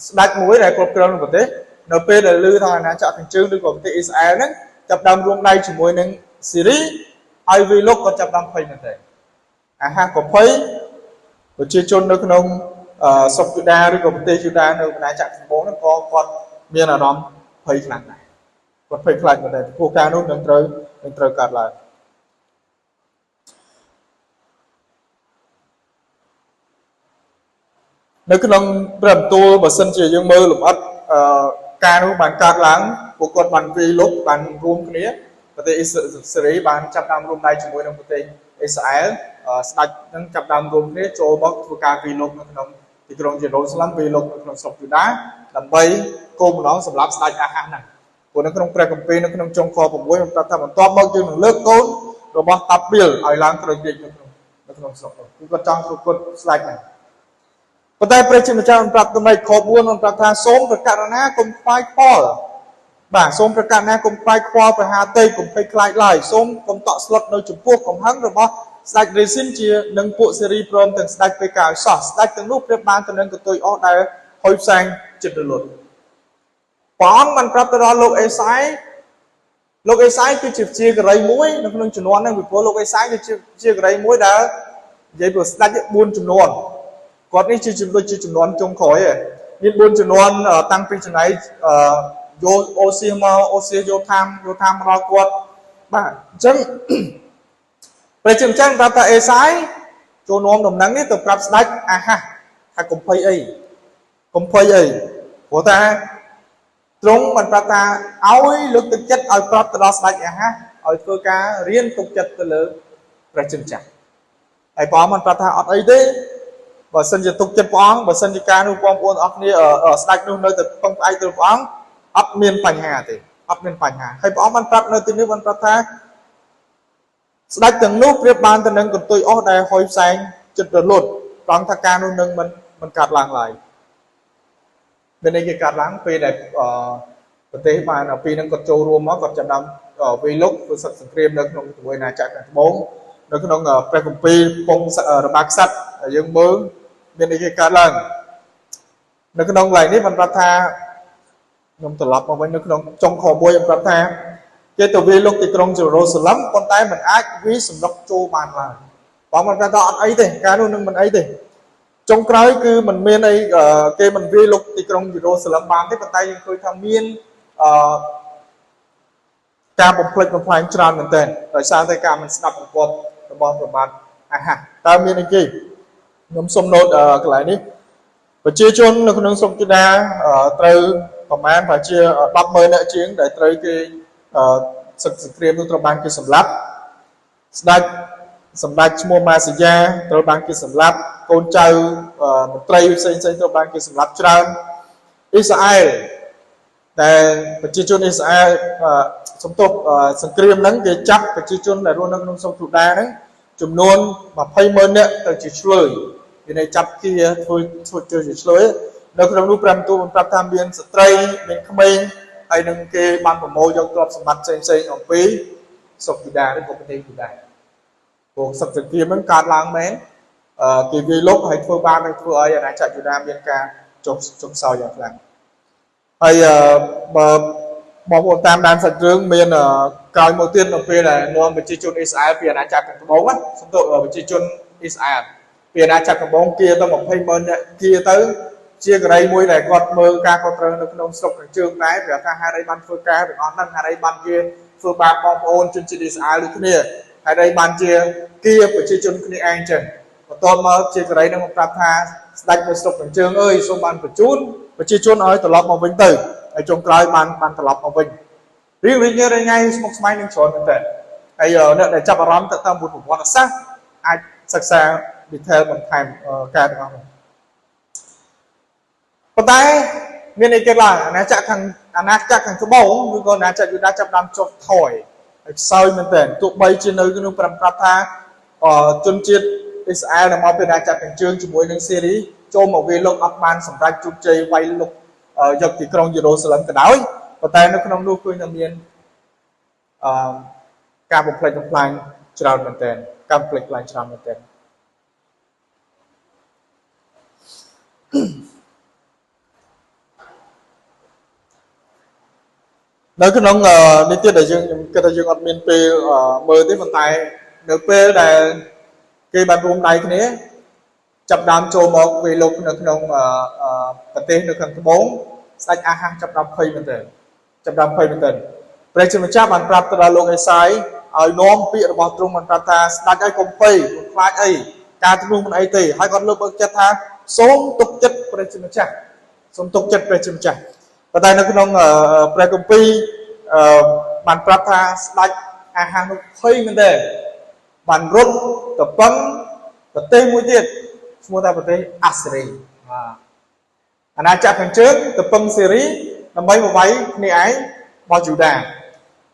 ស្ដេចមួយដែលគ្រប់គ្រងប្រទេសនៅពេលដែលឮថាអាណាចក្រខាងជើងឬក៏ប្រទេសអ៊ីស្រាអែលហ្នឹងចាប់ដើមរួមដៃជាមួយនឹងសេរីហើយវាលុកក៏ចាប់ដើមភ័យមែនទេអាហាសក៏ភ័យប្រជាជននៅក្នុងស្រុកយូដាឬក៏ប្រទេសយូដានៅអាណាចក្រសម្បូរហ្នឹងក៏គាត់មានអារម្មណ៍ភ័យខ្លាំងដែរ គាត់ភ័យខ្លាចមែនទែនព្រោះការនោះនឹងត្រូវកើតឡើងនៅក្នុងព្រះបន្ទូលបើសិនជាយើងមើលលម្អិតការនោះបានកើតឡើងពួកគាត់បានវាយលុកបានរួមគ្នាប្រទេសអ៊ីស្រាអែលបានចាប់ដើមរួមដៃជាមួយនឹងប្រទេសអ៊ីស្រាអែលស្ដេចនឹងចាប់ដើមរួមគ្នាចូលមកធ្វើការវាយលុកនៅក្នុងទីក្រុងយេរូសាឡឹមវាយលុកនៅក្នុងស្រុកយូដាដើម្បីគោលបំណងសម្រាប់ស្ដេចអាហាសហ្នឹងព្រោះនៅក្នុងព្រះគម្ពីរនៅក្នុងចុងខ6បានប្រាប់ថាបន្ទាប់មកយើងនឹងលើកកូនរបស់តាបៀលឲ្យឡើងត្រូវរាជនៅក្នុងស្រុកនោះគឺគាត់ចង់ធ្វើគាត់ស្ដេចហ្នឹងប៉ុន្តែព្រះជាម្ចាស់បានប្រាប់ទៅខ4បានប្រាប់ថាសូមប្រកាសណាកុំខ្វាយខ្វល់បាទសូមប្រកាសណាកុំខ្វាយខ្វល់ប្រហាទេកុំភ័យខ្លាចឡើយសូមកុំតក់ស្លុតនៅចំពោះកំហឹងរបស់ស្ដេចរេស៊ីនជានឹងពួកសេរីព្រមទាំងស្ដេចពេកាឲ្យសោះស្ដេចទាំងនោះប្រៀបបានទៅនឹងកន្ទុយអស់ដែលហុយផ្សែងចិត្តរលត់ព្រះអង្គបានប្រាប់ទៅដល់លោកអេសាយលោកអេសាយគឺជាជាករីមួយនៅក្នុងជំនាន់ហ្នឹងពីព្រោះលោកអេសាយគឺជាករីមួយដែលនិយាយពីស្ដេច4ជំនាន់គាត់នេះជាជំនួយជាជំនាន់ចុងក្រោយឯងមាន4ជំនាន់តាំងពីចំណៃយោអូសៀមកអូសៀយោថាមមកដល់គាត់បាទអញ្ចឹងព្រះជាម្ចាស់ប្រាប់ថាអេសាយចូលនាំដំណឹងនេះទៅប្រាប់ស្ដេចអាហាសថាកុំភ័យអីកុំភ័យអីព្រោះថាទ្រង់បានប្រាប់ថាឲ្យលើកទឹកចិត្តឲ្យប្រាប់ទៅដល់ស្ដេចអាហាសឲ្យធ្វើការរៀនទុកចិត្តទៅលើព្រះជាម្ចាស់ហើយព្រះអង្គបានប្រាប់ថាអត់អីទេបើសិនជាទុកចិត្តព្រះអង្គបើសិនជាការនោះបងប្អូនអរគ្នាស្ដេចនោះនៅតែពឹងផ្អែកទៅព្រះអង្គអត់មានបញ្ហាទេអត់មានបញ្ហាហើយព្រះអង្គបានប្រាប់នៅទីនេះបានប្រាប់ថាស្ដេចទាំងនោះប្រៀបបានទៅនឹងកន្ទុយអស់ដែលហុយផ្សែងចិត្តរលត់ត្រង់ថាការនោះនឹងមិនកើតឡើងឡើយមានន័យគេកើតឡើងពេលដែលប្រទេសបានពីនឹងគាត់ចូលរួមមកគាត់ចាប់ដើមវាយលុកធ្វើសឹកសង្គ្រាមនៅក្នុងជាមួយអាណាចក្រខាងត្បូងនៅក្នុងព្រះគម្ពីរពងរបាក្សត្រយើងមើលមានអីគេកើតឡើងនៅក្នុងកន្លែងនេះបានប្រាប់ថាខ្ញុំត្រឡប់មកវិញនៅក្នុងចុងខ1បានប្រាប់ថាគេទៅវាយលុកទីក្រុងយេរូសាឡឹមប៉ុន្តែមិនអាចវាយសម្រុកចូលបានឡើយបងបានប្រាប់ថាអត់អីទេការនោះនឹងមិនអីទេចុងក្រោយគឺមិនមានអីគេមិនវាយលុកទីក្រុងយេរូសាឡឹមបានទេប៉ុន្តែយើងឃើញថាមានការបំផ្លិចបំផ្លាញច្រើនមែនទែនដោយសារតែការមិនស្ដាប់បង្គាប់របស់ព្រះបាទអាហាសតើមានអីគេខ្ញុំសូមណូតកន្លែងនេះប្រជាជននៅក្នុងស្រុកយូដាត្រូវប្រមាណប្រហែលជា 100,000 នាក់ជាងដែលត្រូវគេសឹកសង្គ្រាមនោះត្រូវបានគេសម្លាប់ស្ដេចសម្ដេចឈ្មោះម៉ាស៊ីយ៉ាត្រូវបានគេសម្លាប់កូនចៅមន្ត្រីផ្សេងៗត្រូវបានគេសម្លាប់ច្រើនអ៊ីស្រាអែលតែប្រជាជនអ៊ីស្រាអែលសំទោសសង្គ្រាមហ្នឹងគេចាប់ប្រជាជនដែលរស់នៅក្នុងស្រុកយូដាហ្នឹងចំនួន 200,000 នាក់ទៅជាឆ្លើយគេនៅចាប់ជាធ្វើជាឆ្លើយនៅក្នុងនោះព្រះបន្ទូលបានប្រាប់ថាមានស្ត្រីមានក្មេងហើយនឹងគេបានប្រមូលយកទ្រព្យសម្បត្តិផ្សេងៗអំពីស្រុកយូដាឬក៏ប្រទេសយូដាព្រោះសឹកសង្គ្រាមហ្នឹងកើតឡើងមែនគេវាយលុកហើយធ្វើបាបហើយធ្វើឲ្យអាណាចក្រយូដាមានការចុះខ្សោយយ៉ាងខ្លាំងហើយបើបងប្អូនតាមដានសាច់រឿងមានក្រោយមកទៀតនៅពេលដែលនាំប្រជាជនអ៊ីស្រាអែលពីអាណាចក្រខាងត្បូងណាសំទោសប្រជាជនអ៊ីស្រាអែលពីអាណាចក្រខាងត្បូងគាទៅ 200,000 នាក់គាទៅជាករីមួយដែលគាត់មើលការគាត់ត្រូវនៅក្នុងស្រុកខាងជើងដែរប្រាប់ថាហេតុអីបានធ្វើការទាំងអស់ហ្នឹងហេតុអីបានជាធ្វើបាបបងប្អូនជនជាតិអ៊ីស្រាអែលដូចគ្នាហេតុអីបានជាគាប្រជាជនគ្នាឯងចឹងបន្ទាប់មកជាករីនឹងមកប្រាប់ថាស្ដេចនៅស្រុកខាងជើងអើយសូមបានបញ្ជូនប្រជាជនឲ្យត្រឡប់មកវិញទៅហើយចុងក្រោយបានត្រឡប់មកវិញរៀងៗថ្ងៃស្មុគស្មាញនឹងច្រើនមែនតើហើយអ្នកដែលចាប់អារម្មណ៍ទៅតាមប្រវត្តិសាស្ត្រអាចសិក្សា detail បន្ថែមការទាំងអស់នោះប៉ុន្តែមានអីគេឡើងអាណាចក្រខាងត្បូងឬក៏អាណាចក្រយូដាចាប់ដើមចុះថយហើយខ្សោយមែនតើទោះបីជានៅក្នុងប្រាប់ថាជនជាតិអ៊ីស្រាអែលដែលមកពីអាណាចក្រខាងជើងជាមួយនឹងសេរីចូលមកវាយលុកអត់បានសម្រេចជោគជ័យវាយលុកយកទីក្រុងយេរូសាឡឹមក៏ដោយប៉ុន្តែនៅក្នុងនោះគឺនៅមានការបំផ្លិចបំផ្លាញច្រើនមែនទែនការបំផ្លិចបំផ្លាញច្រើនមែនទែននៅក្នុងនេះទៀតដែលយើងខ្ញុំគិតថាយើងអត់មានពេលមើលទេប៉ុន្តែនៅពេលដែលគេបានរួមដៃគ្នាចាប់ដើមចូលមកវាយលុកនៅក្នុងប្រទេសនៅខាងត្បូងស្ដេចអាហាសចាប់ដើមភ័យមែនទែនចាប់ដើមភ័យមែនទែន ព្រះជាម្ចាស់បានប្រាប់ទៅដល់លោកអេសាយឲ្យនាំពាក្យរបស់ទ្រង់បានប្រាប់ថាស្ដេចឲ្យកុំភ័យកុំខ្លាចអីការជំនួសមិនអីទេហើយគាត់លើកទឹកចិត្តថាសូមទុកចិត្តព្រះជាម្ចាស់សូមទុកចិត្តព្រះជាម្ចាស់ប៉ុន្តែនៅក្នុងព្រះគម្ពីរបានប្រាប់ថាស្ដេចអាហាសនោះភ័យមែនទេបានរត់ទៅពឹងប្រទេសមួយទៀតឈ្មោះថាប្រទេសអាសេរីបាទអាណាចក្រខាងជើងទៅពឹងសេរីដើម្បីមកវាយគ្នាឯងរបស់យូដា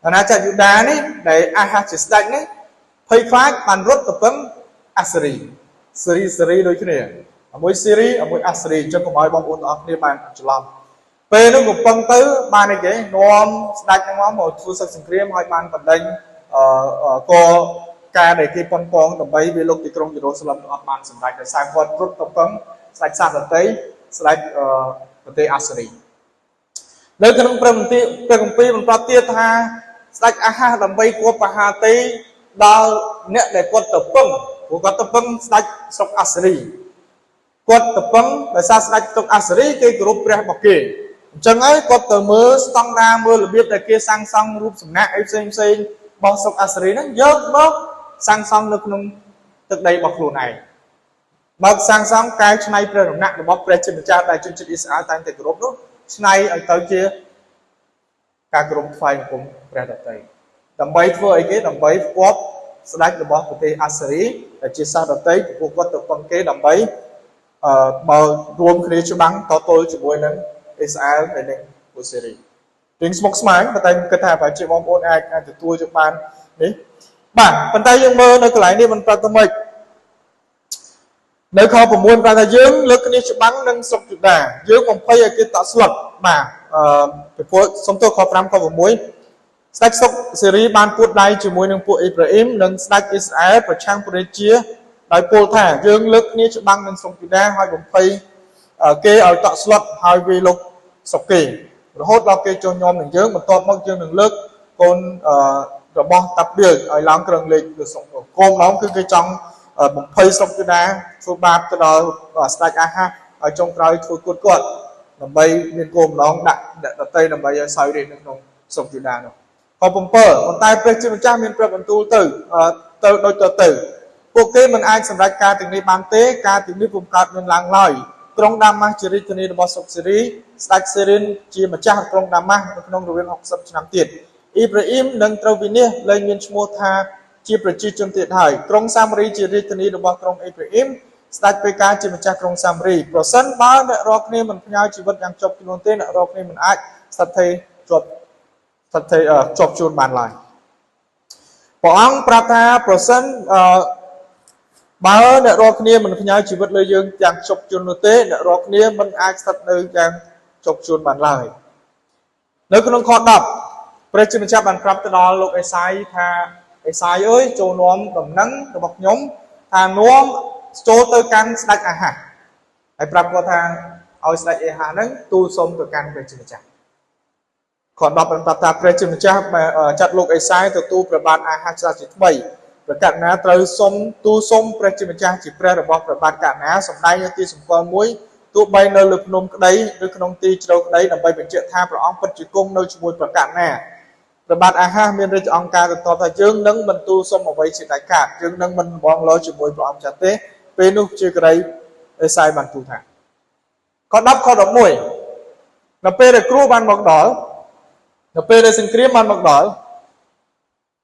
អាណាចក្រយូដានេះដែលអាហាសជាស្ដេចនេះភ័យខ្លាចបានរត់ទៅពឹងអាសេរីសេរីសេរីដូចគ្នាមួយសេរីមួយអាសេរីអញ្ចឹងកុំឲ្យបងប្អូនទាំងអស់គ្នាបានច្រឡំពេលនោះកំពឹងទៅបានអីគេនាំស្ដេចហ្នឹងមកធ្វើសឹកសង្គ្រាមហើយបានបណ្ដេញអឺក៏ការដែលគេប៉ុនប៉ងដើម្បីវាលុកទីក្រុងយេរូសាឡឹមអត់បានសម្រេចដោយសារគាត់រត់ទៅពឹងស្ដេចសាសដតីស្ដេចប្រទេសអាសេរីនៅក្នុងព្រះមន្ទីរព្រះគម្ពីរបានប្រាប់ទៀតថាស្ដេចអាហាសដើម្បីគួបបហាទេដល់អ្នកដែលគាត់ទៅពឹងព្រោះគាត់ទៅពឹងស្ដេចស្រុកអាសេរីគាត់ទៅពឹងដោយសារស្ដេចស្រុកអាសេរីគេគោរពព្រះរបស់គេអញ្ចឹងហើយគាត់ទៅមើលស្តង់ដាមើលរបៀបដែលគេសាងសង់រូបសំណាកអីផ្សេងផ្សេងរបស់ស្រុកអាសេរីហ្នឹងយកមកសាងសង់នៅក្នុងទឹកដីរបស់ខ្លួនឯងបើសាងសង់កែច្នៃព្រះរំណាក់របស់ព្រះជាម្ចាស់ដែលជនជាតិអ៊ីស្រាអែលតែងតែគោរពនោះច្នៃឲ្យទៅជាការគោរពថ្វាយបង្គំព្រះដទៃដើម្បីធ្វើអីគេដើម្បីផ្គាប់ស្ដេចរបស់ប្រទេសអាសេរីដែលជាសាសដទៃពួកគាត់ទៅពឹងគេដើម្បីបើរួមគ្នាច្បាំងតទល់ជាមួយនឹងអ៊ីស្រាអែលហើយនិងអូសេរីរៀងស្មុគស្មាញប៉ុន្តែខ្ញុំគិតថាប្រហែលជាបងប្អូនអាចអាចទទួលយកបាននេះបាទប៉ុន្តែយើងមើលនៅកន្លែងនេះមិនប្រាប់ទៅម៉េចនៅខ9ប្រាប់ថាយើងលើកគ្នាច្បាំងនឹងស្រុកយូដាយើងបំភ័យឲ្យគេតក់ស្លុតបាទអឺពីព្រោះសុំទោសខ5ខ6ស្ដេចស្រុកសេរីបានពួតដៃជាមួយនឹងពួកអេប្រាអ៊ីមនិងស្ដេចអ៊ីស្រាអែលប្រឆាំងព្រះរាជាដោយពោលថាយើងលើកគ្នាច្បាំងនឹងស្រុកយូដាហើយបំភ័យគេឲ្យតក់ស្លុតហើយវាលុកស្រុកគេរហូតដល់គេចូលញោមនឹងយើងបន្ទាប់មកយើងនឹងលើកកូនរបស់តាបៀលឲ្យឡើងក្រឹងលេខលើស្រុកគោលម្ដងគឺគេចង់បំភ័យស្រុកយូដាធ្វើបាបទៅដល់ស្ដេចអាហាសឲ្យចុងក្រោយធ្វើគួតគាត់ដើម្បីមានគោលម្ដងដាក់អ្នកដតីដើម្បីឲ្យសោយរាជនៅក្នុងស្រុកយូដានោះខ7ប៉ុន្តែព្រះជាម្ចាស់មានព្រះបន្ទូលទៅទៅដូចទៅទៅពួកគេមិនអាចសម្រេចការទាំងនេះបានទេការទាំងនេះពុំកើតមានឡើងឡើយក្រុងដាម៉ាស់ជារាជធានីរបស់ស្រុកសេរីស្ដេចសេរីនជាម្ចាស់ក្រុងដាម៉ាស់នៅក្នុងរវាង60ឆ្នាំទៀតអ៊ីប្រាអ៊ីមនឹងត្រូវវិនាសលែងមានឈ្មោះថាជាប្រជាជនទៀតហើយក្រុងសាម៉ារីជារាជធានីរបស់ក្រុងអេប្រាអ៊ីមស្ដេចពេកាជាម្ចាស់ក្រុងសាម៉ារីប្រសិនបើអ្នករាល់គ្នាមិនផ្ញើជីវិតយ៉ាងជាប់ខ្លួនទេអ្នករាល់គ្នាមិនអាចស្ថិតជាប់ស្ថិតជាប់ជួនបានឡើយព្រះអង្គប្រាប់ថាប្រសិនបើអ្នករាល់គ្នាមិនផ្ញើជីវិតលើយើងយ៉ាងជោគជ័យនោះទេអ្នករាល់គ្នាមិនអាចស្ថិតនៅយ៉ាងជោគជ័យបានឡើយនៅក្នុងខ10ព្រះជាម្ចាស់បានប្រាប់ទៅដល់លោកអេសាយថាអេសាយអើយចូលនាំដំណឹងរបស់ខ្ញុំថានាំចូលទៅកាន់ស្ដេចអាហាសហើយប្រាប់គាត់ថាឲ្យស្ដេចអាហាសហ្នឹងទូលសុំទៅកាន់ព្រះជាម្ចាស់ខ10បានប្រាប់ថាព្រះជាម្ចាស់ចាត់លោកអេសាយទៅទូលព្រះបាទអាហាសជាថ្មីប្រកាសណាត្រូវសុំទូលសុំព្រះជាម្ចាស់ជាព្រះរបស់ព្រះបាទកណាសម្ដែងនៅទីសម្គាល់មួយទោះបីនៅលើភ្នំក្តីឬក្នុងទីជ្រៅក្តីដើម្បីបញ្ជាក់ថាព្រះអង្គពិតជាគង់នៅជាមួយប្រកាសណាព្រះបាទអាហាសមានរាជអង្គការទៅតបថាយើងនឹងមិនទូលសុំអ្វីជាដាច់ខាតយើងនឹងមិនបងលោជាមួយព្រះអង្គចាស់ទេពេលនោះជាក្តីអេសាយបានទូលថាខ10ខ11នៅពេលដែលគ្រូបានមកដល់នៅពេលដែលសង្គ្រាមបានមកដល់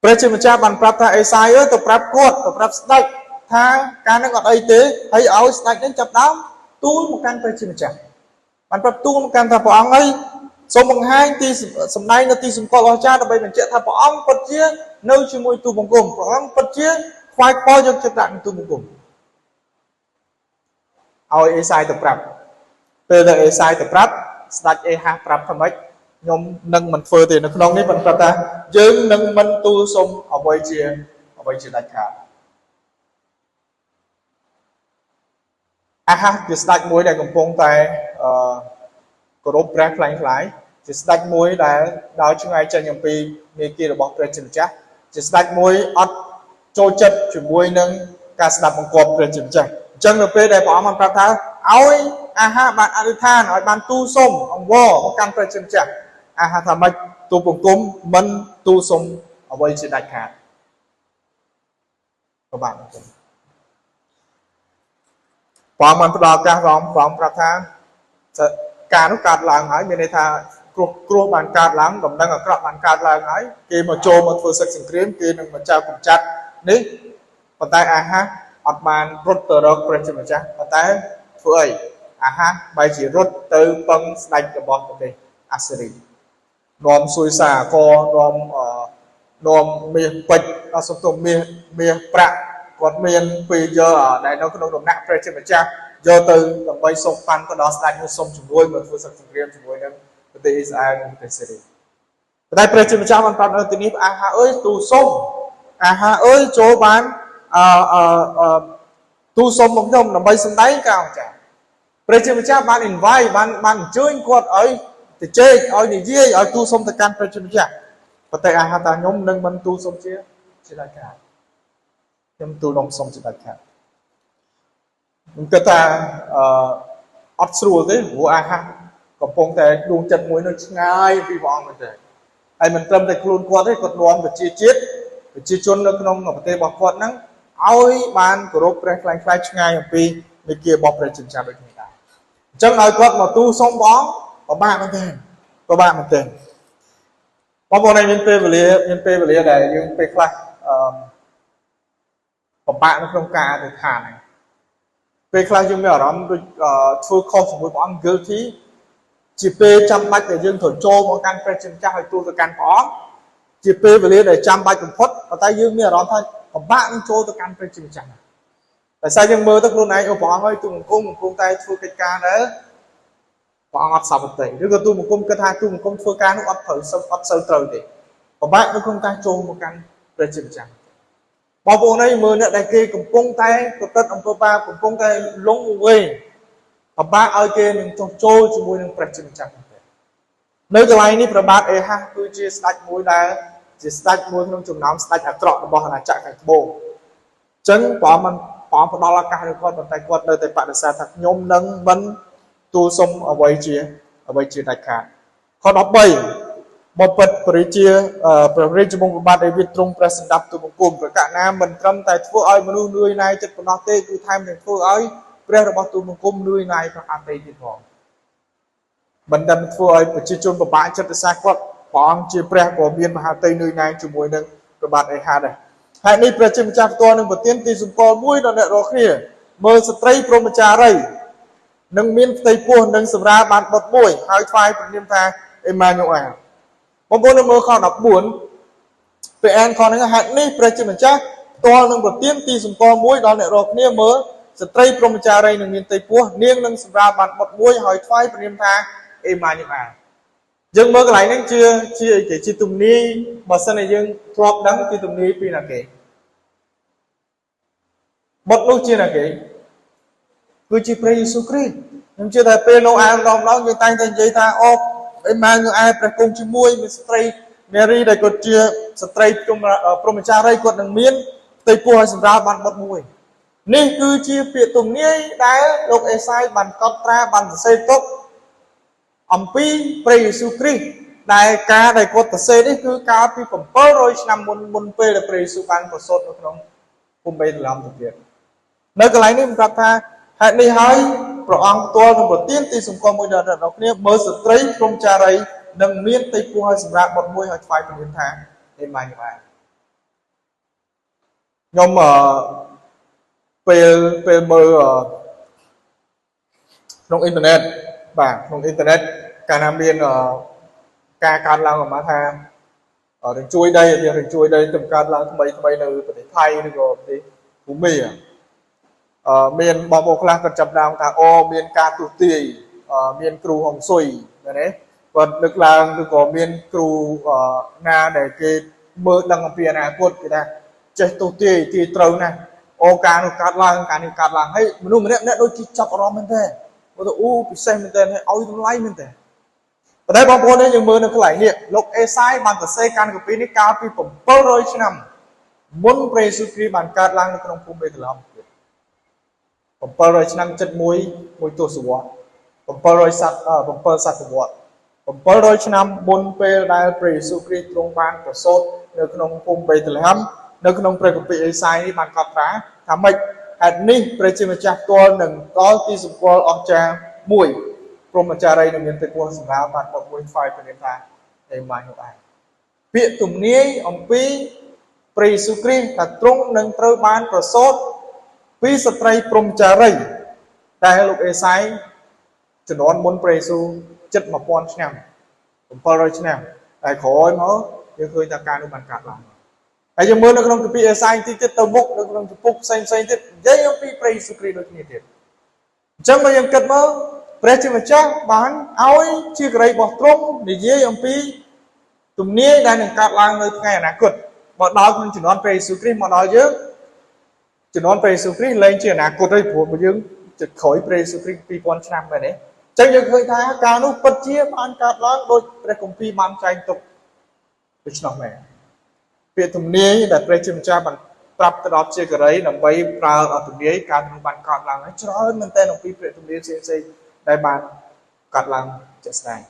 ព្រះជាម្ចាស់បានប្រាប់ថាអេសាយអើយទៅប្រាប់គាត់ទៅប្រាប់ស្ដេចថាការនឹងអត់អីទេហើយឲ្យស្ដេចនឹងចាប់ដើមទូលមកកាន់ព្រះជាម្ចាស់បានប្រាប់ទូលមកកាន់ថាព្រះអង្គអើយសូមបង្ហាញទីសម្ដែងនៅទីសម្គាល់អស្ចារ្យដើម្បីបញ្ជាក់ថាព្រះអង្គពិតជានៅជាមួយទូបង្គំព្រះអង្គពិតជាខ្វាយខ្វល់យកចិត្តដាក់នឹងទូបង្គំឲ្យអេសាយទៅប្រាប់ពេលដែលអេសាយទៅប្រាប់ស្ដេចអេហាសប្រាប់ថាម៉េចខ្ញុំនឹងមិនធ្វើទេនៅក្នុងនេះបានប្រាប់ថាយើងនឹងមិនទូលសុំអ្វីជាដាច់ខាតអាហាសជាស្ដេចមួយដែលកំពុងតែគោរពព្រះខ្លាំងខ្លាយជាស្ដេចមួយដែលដើរឆ្ងាយចេញអំពីមេគារបស់ព្រះជាម្ចាស់ជាស្ដេចមួយអត់ចូលចិត្តជាមួយនឹងការស្ដាប់បង្គាប់ព្រះជាម្ចាស់អញ្ចឹងនៅពេលដែលព្រះអង្គបានប្រាប់ថាឲ្យអាហារបានអធិដ្ឋានឲ្យបានទូលសុំអង្វរមកកាន់ព្រះជាម្ចាស់ អាហាថាម៉េចទូបង្គំមិនទូលសុំអ្វីជាដាច់ខាតពិបាកមែនទែនព្រះអង្គបានផ្ដល់ឱកាសព្រះអង្គព្រះអង្គប្រាប់ថាការនោះកើតឡើងហើយមានន័យថាគ្រោះគ្រោះបានកើតឡើងដំណឹងអាក្រក់បានកើតឡើងហើយគេមកចូលមកធ្វើសឹកសង្គ្រាមគេនឹងមកចៅកម្ចាត់នេះប៉ុន្តែអាហាអត់បានរត់ទៅរកព្រះជាម្ចាស់ប៉ុន្តែធ្វើអីអាហាបែរជារត់ទៅពឹងស្ដេចរបស់ប្រទេសអាសេរីនាំស៊ុយសាកនាំនាំមាសពេជ្រអសុំទោសមាសមាសប្រាក់គាត់មានពេលយកដែលនៅក្នុងដំណាក់ព្រះជាម្ចាស់យកទៅដើម្បីសូកប៉ាន់ទៅដល់ស្ដេចនោះសូមជំនួយមកធ្វើសឹកសង្គ្រាមជាមួយនឹងប្រទេសអ៊ីស្រាអែលនិងប្រទេសសេរីប៉ុន្តែព្រះជាម្ចាស់បានប្រាប់នៅទីនេះអាហាអើយទូសុំអាហាអើយចូលបានអឺអឺទូសុំមកខ្ញុំដើម្បីសម្ដែងការអស្ចារ្យព្រះជាម្ចាស់បាន invite បានបានអញ្ជើញគាត់ឲ្យទៅជែកឲ្យនិយាយឲ្យទូសុំទៅកាន់ព្រះជាម្ចាស់ប៉ុន្តែអាហាថាខ្ញុំនឹងមិនទូសុំជាជាដាច់ខាតខ្ញុំទូលំសុំជាដាច់ខាតខ្ញុំគិតថាអឺអត់ស្រួលទេព្រោះអាហាកំពុងតែដួងចិត្តមួយនៅឆ្ងាយពីព្រះអង្គមែនទេហើយមិនត្រឹមតែខ្លួនគាត់ទេគាត់នាំប្រជាជាតិប្រជាជននៅក្នុងប្រទេសរបស់គាត់ហ្នឹងឲ្យបានគោរពព្រះខ្លាំងខ្លាយឆ្ងាយអំពីមេគារបស់ព្រះជាម្ចាស់ដូចគ្នាដែរអញ្ចឹងឲ្យគាត់មកទូសុំព្រះអង្គពិបាកមែនទេពិបាកមែនទេបងប្អូនឯងមានពេលវេលាមានពេលវេលាដែលយើងពេលខ្លះអឺពិបាកនៅក្នុងការអធិដ្ឋានហ្នឹងពេលខ្លះយើងមានអារម្មណ៍ដូចធ្វើខុសជាមួយព្រះអង្គ guilty ជាពេលចាំបាច់ដែលយើងត្រូវចូលមកកាន់ព្រះជាម្ចាស់ឲ្យទូលទៅកាន់ព្រះអង្គជាពេលវេលាដែលចាំបាច់បំផុតប៉ុន្តែយើងមានអារម្មណ៍ថាពិបាកនឹងចូលទៅកាន់ព្រះជាម្ចាស់តែសារយើងមើលទៅខ្លួនឯងអូព្រះអង្គហើយទូបង្គំកំពុងតែធ្វើកិច្ចការដែលព្រះអង្គអត់សពតិឬក៏ទូបង្គំគិតថាទូបង្គំធ្វើការនោះអត់ត្រូវអត់សូវត្រូវទេពិបាកនៅក្នុងការចូលមកកាន់ព្រះជាម្ចាស់បងប្អូនឯងមើលអ្នកដែលគេកំពុងតែប្រព្រឹត្តអំពើបាបកំពុងតែលងវែងពិបាកឲ្យគេនឹងចុះចូលជាមួយនឹងព្រះជាម្ចាស់នៅកន្លែងនេះព្រះបាទអេហាសគឺជាស្ដេចមួយដែលជាស្ដេចមួយក្នុងចំណោមស្ដេចអាក្រក់របស់អាណាចក្រខាងត្បូងអញ្ចឹងព្រះអង្គមិនព្រះអង្គផ្ដល់ឱកាសឲ្យគាត់ប៉ុន្តែគាត់នៅតែបដិសេធថាខ្ញុំនឹងមិនទូលសុំអ្វីជាអ្វីជាដាច់ខាតខ13បបិទ្ធព្រះរាជាព្រះរាជវង្សព្រះបាទដាវីតទ្រង់ព្រះសម្ដាប់ទូលបង្គំប្រកាសណាមិនត្រឹមតែធ្វើឲ្យមនុស្សនឿយណាយចិត្តប៉ុណ្ណោះទេគឺថែមទាំងធ្វើឲ្យព្រះរបស់ទូលបង្គំនឿយណាយព្រះអតីទៀតផងមិនតែធ្វើឲ្យប្រជាជនពិបាកចិត្តដោយសារគាត់ព្រះអង្គជាព្រះក៏មានមហាតីនឿយណាយជាមួយនឹងព្រះបាទអេហាដែរហើយនេះព្រះជាម្ចាស់ផ្ទាល់នឹងប្រទានទីសម្គាល់មួយដល់អ្នករាល់គ្នាមើលស្ត្រីព្រហ្មចារីនឹងមានផ្ទៃពោះនិងសម្រាលបានបុត្រមួយហើយថ្វាយព្រះនាមថាអេម៉ានូអែលបងប្អូនមើលខ14ពេលអានខហ្នឹងហេតុនេះព្រះជាម្ចាស់ផ្ទាល់នឹងប្រទានទីសម្គាល់មួយដល់អ្នករាល់គ្នាមើលស្ត្រីព្រហ្មចារីនឹងមានផ្ទៃពោះនាងនឹងសម្រាលបានបុត្រមួយហើយថ្វាយព្រះនាមថាអេម៉ានូអែលយើងមើលកន្លែងហ្នឹងជាជាអីគេជាទំនាយបើសិនជាយើងធ្លាប់ដឹងជាទំនាយពីណាគេបុត្រនោះជាណាគេគឺជាព្រះយេស៊ូវគ្រីស្ទខ្ញុំជឿថាពេលនោះអានម្ដងម្ដងយើងតែងតែនិយាយថាអូអេម៉ានូអែលព្រះគង់ជាមួយមានស្ត្រីមេរីដែលគាត់ជាស្ត្រីព្រហ្មចារីគាត់នឹងមានផ្ទៃពោះឲ្យសម្រាលបានបុត្រមួយនេះគឺជាពាក្យទំនាយដែលលោកអេសាយបានកត់ត្រាបានសរសេរទុកអំពីព្រះយេស៊ូវគ្រីស្ទដែលការដែលគាត់សរសេរនេះគឺកាលពី700ឆ្នាំមុនមុនពេលដែលព្រះយេស៊ូវបានប្រសូតនៅក្នុងភូមិបេតឡំទៅទៀតនៅកន្លែងនេះប្រាប់ថាហេតុនេះហើយព្រះអង្គផ្ទាល់នឹងប្រទានទីសម្គាល់មួយដល់អ្នកនរគ្នាមើលស្ត្រីព្រហ្មចារីនឹងមានផ្ទៃពោះឲ្យសម្រាប់បុត្រមួយឲ្យថ្វាយព្រះនាមថាអេម៉ានូអែលខ្ញុំពេលពេលមើលក្នុងអ៊ីនធឺណិតបាទក្នុងអ៊ីនធឺណិតកាលណាមានការកើតឡើងមកថារញ្ជួយដីរញ្ជួយដីទៅកើតឡើងថ្មីថ្មីនៅប្រទេសថៃឬក៏ប្រទេសភូមាមានបងប្អូនខ្លះគាត់ចាប់ដើមថាអូមានការទស្សទាយមានគ្រូហុងស៊ុយមែនទេគាត់នឹកឡើងឬក៏មានគ្រូណាដែលគេមើលដឹងអំពីអនាគតគេថាចេះទស្សទាយទាយត្រូវណាស់អូការនោះកើតឡើងការនេះកើតឡើងហើយមនុស្សម្នាក់ម្នាក់ដូចជាចាប់អារម្មណ៍មែនទេគាត់ទៅអូពិសេសមែនទេឲ្យតម្លៃមែនទេប៉ុន្តែបងប្អូននេះយើងមើលនៅកន្លែងនេះលោកអេសាយបានសរសេរកាន់កាពីនេះកាលពី700ឆ្នាំមុនព្រះយេស៊ូវគ្រីស្ទបានកើតឡើងនៅក្នុងភូមិបេតឡំ700ឆ្នាំចិត្តមួយមួយទសវត្ស700សត7សតវត្ស 700ឆ្នាំមុនពេលដែលព្រះយេស៊ូវគ្រីស្ទទ្រង់បានប្រសូតនៅក្នុងភូមិបេតលេហឹមនៅក្នុងព្រះគម្ពីរអេសាយនេះបានកត់ត្រាថាម៉េចហេតុនេះព្រះជាម្ចាស់ផ្ទាល់នឹងដល់ទីសម្គាល់អស្ចារ្យមួយព្រហ្មចារីនឹងមានទឹកពោះសម្រាប់បានបុត្រមួយថ្វាយព្រះនាមថាអេម៉ាញូអែលពាក្យទំនាយអំពីព្រះយេស៊ូវគ្រីស្ទថាទ្រង់នឹងត្រូវបានប្រសូតពីស្ត្រីព្រហ្មចារីតែលោកអេសាយជំនាន់មុនព្រះយេស៊ូវជិត1000ឆ្នាំ700ឆ្នាំតែក្រោយមកយើងឃើញថាការនោះបានកើតឡើងហើយយើងមើលនៅក្នុងគម្ពីរអេសាយទីទៀតទៅមុខនៅក្នុងជំពូកផ្សេងផ្សេងទៀតនិយាយអំពីព្រះយេស៊ូវគ្រីស្ទដូចគ្នាទៀតអញ្ចឹងបើយើងគិតមើលព្រះជាម្ចាស់បានឲ្យជាករីរបស់ទ្រង់និយាយអំពីទំនាយដែលនឹងកើតឡើងនៅថ្ងៃអនាគតមកដល់ក្នុងជំនាន់ព្រះយេស៊ូវគ្រីស្ទមកដល់យើងជំនាន់ព្រះយេស៊ូវគ្រីស្ទលែងជាអនាគតហើយព្រោះយើងជិតក្រោយព្រះយេស៊ូវគ្រីស្ទ2000ឆ្នាំមែនទេចឹងយើងឃើញថាការនោះពិតជាបានកើតឡើងដោយព្រះគម្ពីរបានចែងទុកដូច្នោះមែនពាក្យទំនាយដែលព្រះជាម្ចាស់បានប្រាប់ទៅដល់ជាករីដើម្បីប្រើទំនាយការនោះបានកើតឡើងហើយច្រើនមែនទែនអំពីព្រះទំនាយផ្សេងៗដែលបានកើតឡើងជាក់ស្ដែង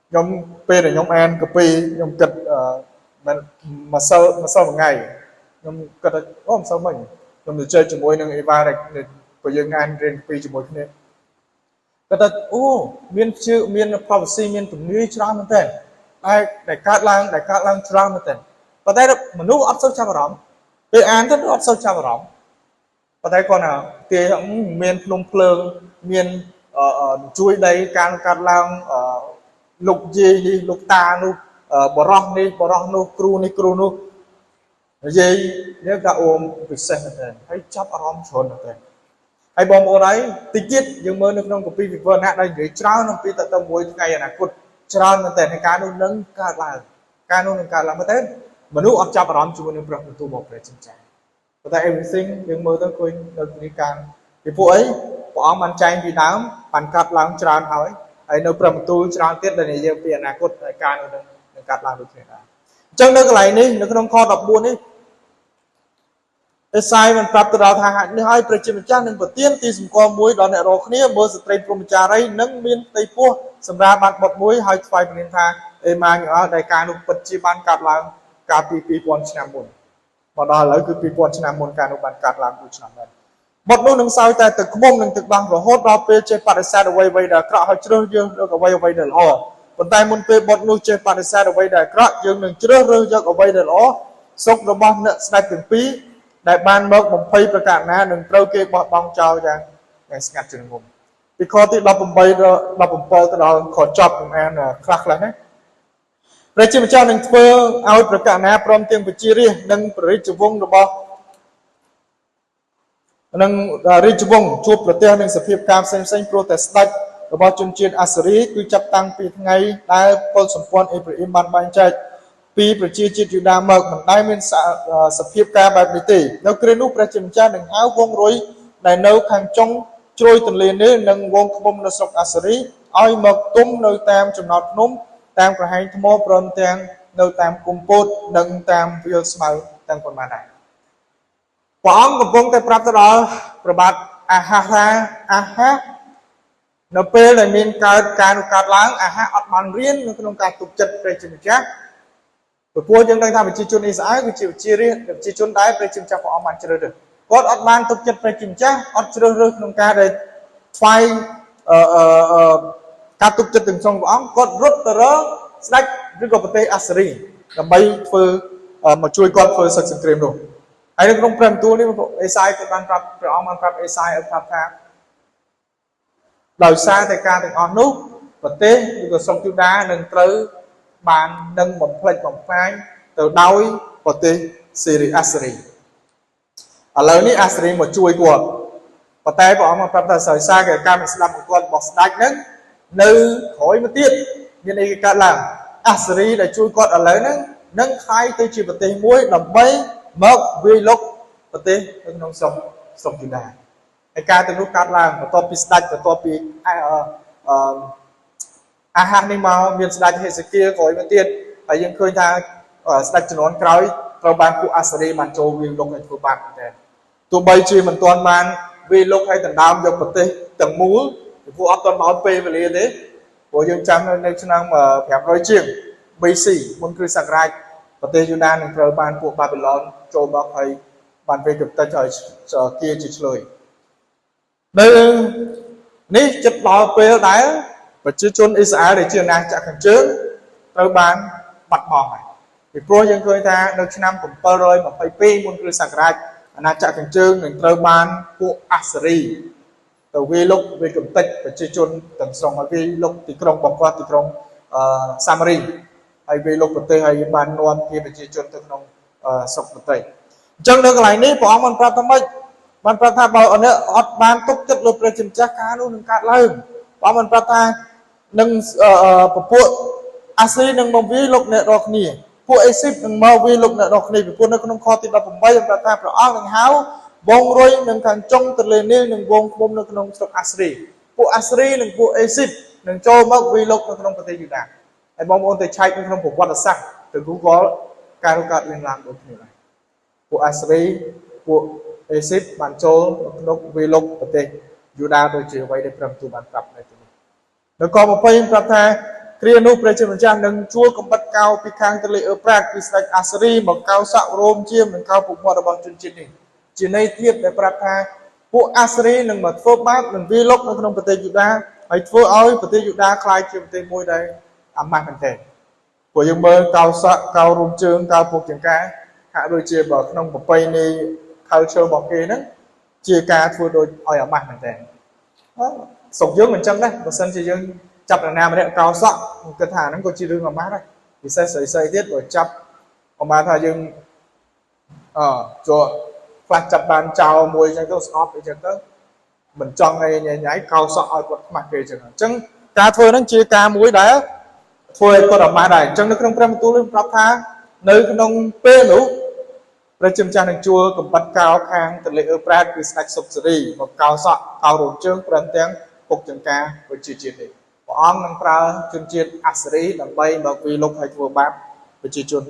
ខ្ញុំពេលដែលខ្ញុំអានកាពីខ្ញុំគិតមិនម្សិលមួយថ្ងៃខ្ញុំគិតថាអូម្សិលមិញខ្ញុំទៅជែកជាមួយនឹងអេវ៉ាដែលព្រោះយើងអានរៀនកាពីជាមួយគ្នាគាត់ថាអូមានជឿមាន prophecy មានទំនាយច្រើនមែនទែនដែលកើតឡើងច្រើនមែនទែនប៉ុន្តែមនុស្សអត់សូវចាប់អារម្មណ៍ពេលអានទៅអត់សូវចាប់អារម្មណ៍ប៉ុន្តែគាត់ថាទាយមានភ្នំភ្លើងមានជួយដីការកើតឡើងលោកយាយនេះលោកតានោះបរោះនេះបរោះនោះគ្រូនេះគ្រូនោះនិយាយនេះថាអូពិសេសមែនទែនហើយចាប់អារម្មណ៍ច្រើនមែនទែនហើយបងប្អូនហើយតិចទៀតយើងមើលនៅក្នុងគម្ពីរវិវរណៈដែលនិយាយច្រើនអំពីតទៅមួយថ្ងៃអនាគតច្រើនមែនទែនហើយការនោះនឹងកើតឡើងការនោះនឹងកើតឡើងមែនទែនមនុស្សអត់ចាប់អារម្មណ៍ជាមួយនឹងព្រះបន្ទូលរបស់ព្រះជាម្ចាស់ប៉ុន្តែ everything យើងមើលទៅឃើញនៅនេះការពីពួកអីព្រះអង្គបានចែងពីដើមបានកាត់ឡើងច្រើនហើយហើយនៅព្រះបន្ទូលច្រើនទៀតដែលនិយាយពីអនាគតហើយការនោះនឹងកាត់ឡើងដូចគ្នាដែរអញ្ចឹងនៅកន្លែងនេះនៅក្នុងខ14នេះអេសាយបានប្រាប់ទៅដល់ថានេះហើយព្រះជាម្ចាស់នឹងប្រទានទីសម្គាល់មួយដល់អ្នករាល់គ្នាមើលស្ត្រីព្រហ្មចារីនឹងមានផ្ទៃពោះសម្រាប់បានបុត្រមួយហើយថ្វាយព្រះនាមថាអេម៉ាញូអែលដែលការនោះពិតជាបានកើតឡើងកាលពី2000ឆ្នាំមុនមកដល់ឥឡូវគឺ2000ឆ្នាំមុនការនោះបានកើតឡើង2ឆ្នាំដែរបុត្រនោះនឹងសោយតែទឹកឃ្មុំនិងទឹកដោះរហូតដល់ពេលចេះបដិសេធអ្វីៗដែលអាក្រក់ហើយជ្រើសរើសយកអ្វីៗដែលល្អប៉ុន្តែមុនពេលបុត្រនោះចេះបដិសេធអ្វីដែលអាក្រក់យើងនឹងជ្រើសរើសយកអ្វីដែលល្អស្រុករបស់អ្នកស្ដេចទាំងពីរដែលបានមកបំភ័យប្រកាសណានឹងត្រូវគេបោះបង់ចោលយ៉ាងស្ងាត់ជ្រងំពីខទី18ដល់17ទៅដល់ខចប់ខ្ញុំអានខ្លះៗណាព្រះជាម្ចាស់នឹងធ្វើឲ្យប្រកាសណាព្រមទាំងប្រជារាស្ត្រនិងព្រះរាជវង្សរបស់និងរាជវង្សជួបប្រទះនឹងសភាពការផ្សេងៗព្រោះតែស្ដេចរបស់ជនជាតិអាសេរីគឺចាប់តាំងពីថ្ងៃដែលពលសម្ព័ន្ធអេប្រាអ៊ីមបានបែងចែកពីប្រជាជាតិយូដាមកមិនដែលមានសភាពការបែបនេះទេនៅគ្រានោះព្រះជាម្ចាស់នឹងហៅវងរុយដែលនៅខាងចុងជ្រោយទន្លេនេះនិងវងឃ្មុំនៅស្រុកអាសេរីឲ្យមកទុំនៅតាមចំណោតភ្នំតាមក្រហែងថ្មព្រមទាំងនៅតាមគុំពោធនិងតាមវាលស្មៅទាំងប៉ុន្មានដែរព្រះអង្គកំពុងតែប្រាប់ទៅដល់ព្រះបាទអាហាថាអាហានៅពេលដែលមានកើតការនោះកើតឡើងអាហាអត់បានរៀននៅក្នុងការទុកចិត្តព្រះជាម្ចាស់ព្រោះយើងដឹងថាប្រជាជនអ៊ីស្រាអែលគឺជាប្រជារាស្ត្រប្រជាជនដែលព្រះជាម្ចាស់ព្រះអង្គបានជ្រើសរើសគាត់អត់បានទុកចិត្តព្រះជាម្ចាស់អត់ជ្រើសរើសក្នុងការដែលថ្វាយការទុកចិត្តទាំងស្រុងព្រះអង្គគាត់រត់ទៅរកស្ដេចឬក៏ប្រទេសអាសេរីដើម្បីធ្វើមកជួយគាត់ធ្វើសឹកសង្គ្រាមនោះហើយនៅក្នុងព្រះបន្ទូលនេះអេសាយគាត់បានប្រាប់ព្រះអង្គបានប្រាប់អេសាយឲ្យប្រាប់ថាដោយសារតែការទាំងអស់នោះប្រទេសឬក៏ស្រុកយូដានឹងត្រូវបាននឹងបំផ្លិចបំផ្លាញទៅដោយប្រទេសសេរីអាសេរីឥឡូវនេះអាសេរីមកជួយគាត់ប៉ុន្តែព្រះអង្គមកប្រាប់ថាដោយសារតែការមិនស្ដាប់របស់គាត់របស់ស្ដេចហ្នឹងនៅក្រោយមកទៀតមានអីកើតឡើងអាសេរីដែលជួយគាត់ឥឡូវហ្នឹងនឹងក្លាយទៅជាប្រទេសមួយដើម្បីមកវាយលុកប្រទេសនៅក្នុងស្រុកយូដាហើយការទាំងនោះកើតឡើងបន្ទាប់ពីស្ដេចបន្ទាប់ពីអាហានេះមកមានស្ដេចហេសេគៀលក្រោយមកទៀតហើយយើងឃើញថាស្ដេចជំនាន់ក្រោយត្រូវបានពួកអាសេរីបានចូលវាយលុកឲ្យធ្វើបាបមែនទែនទោះបីជាមិនទាន់បានវាយលុកឲ្យដណ្ដើមយកប្រទេសទាំងមូលពីពួកអត់ទាន់ដល់ពេលវេលាទេ ព្រោះយើងចាំនៅឆ្នាំ500ជាង BC មុនគ្រិស្តសករាជប្រទេសយូដានឹងត្រូវបានពួកបាប៊ីឡនចូលមកហើយបានវាយកម្ទេចឲ្យគាជាឆ្លើយនៅនេះចិត្តដល់ពេលដែលប្រជាជនអ៊ីស្រាអែលដែលជាអាណាចក្រខាងជើងត្រូវបានបាត់បង់ហើយពីព្រោះយើងឃើញថានៅឆ្នាំ722មុនគ្រិស្តសករាជអាណាចក្រខាងជើងនឹងត្រូវបានពួកអាសេរីទៅវាយលុកវាយកម្ទេចប្រជាជនទាំងស្រុងហើយវាយលុកទីក្រុងរបស់គាត់ទីក្រុងសាម៉ារីហើយវាយលុកប្រទេសហើយបាននាំគេប្រជាជនទៅក្នុងស្រុកប្រទេសអញ្ចឹងនៅកន្លែងនេះព្រះអង្គបានប្រាប់ថាម៉េចបានប្រាប់ថាបើអ្នកអត់បានទុកចិត្តលើព្រះជាម្ចាស់ការនោះនឹងកើតឡើងព្រះអង្គបានប្រាប់ថានឹងពពួកអាសេរីនឹងមកវាយលុកអ្នករាល់គ្នាពួកអេស៊ីបនឹងមកវាយលុកអ្នករាល់គ្នាពីព្រោះនៅក្នុងខទី18បានប្រាប់ថាព្រះអង្គនឹងហៅវងរុយនឹងខាងចុងទន្លេនីលនិងវងឃុំនៅក្នុងស្រុកអាសេរីពួកអាសេរីនិងពួកអេស៊ីបនឹងចូលមកវាយលុកនៅក្នុងប្រទេសយូដាហើយបងប្អូនទៅឆែកនៅក្នុងប្រវត្តិសាស្ត្រទៅ Google ការកើតមានឡើងដូចគ្នាដែរពួកអាសេរីពួកអេស៊ីបបានចូលក្នុងវាយលុកប្រទេសយូដាដូចជាអ្វីដែលព្រះបន្ទូលបានប្រាប់នៅទីនេះនៅខ20ប្រាប់ថាគ្រានោះព្រះជាម្ចាស់នឹងជួលកំបិតកោពីខាងទន្លេអឺប្រាតពីស្ដេចអាសេរីមកកោសក់រោមជាមនិងកោពុកមាត់របស់ជនជាតិនេះជាន័យធៀបដែលប្រាប់ថាពួកអាសេរីនឹងមកធ្វើបាបនិងវាយលុកនៅក្នុងប្រទេសយូដាហើយធ្វើឲ្យប្រទេសយូដាក្លាយជាប្រទេសមួយដែលអាម៉ាស់មែនទែនព្រោះយើងមើលកោសក់កោរោមជើងកោពុកចង្កាហាក់ដូចជាបើក្នុងប្រពៃណី culture របស់គេហ្នឹងជាការធ្វើដូចឲ្យអាម៉ាស់មែនទែនស្រុកយើងមិនចឹងដែរបើសិនជាយើងចាប់នរណាម្នាក់កោសក់គិតថាហ្នឹងក៏ជារឿងអាម៉ាស់ដែរពិសេសស្រីៗទៀតបើចាប់អមថាយើងចូលខ្លះចាប់បានចោលមួយចឹងទៅស្អប់អីចឹងទៅមិនចង់ឲ្យញ៉ៃៗកោសក់ឲ្យគាត់ខ្មាស់គេចឹងអញ្ចឹងការធ្វើហ្នឹងជាការមួយដែលធ្វើឲ្យគាត់អាម៉ាស់ដែរអញ្ចឹងនៅក្នុងព្រះបន្ទូលនេះប្រាប់ថានៅក្នុងពេលនោះព្រះជាម្ចាស់នឹងជួលកំបិតកោខាងទន្លេអឺប្រាតគឺស្ដេចសុបសេរីមកកោសក់កោរោមជើងព្រមទាំងពុកចង្ការប្រជាជាតិនេះព្រះអង្គនឹងប្រើជនជាតិអាសេរីដើម្បីមកវាយលុកឲ្យធ្វើបាបប្រជាជន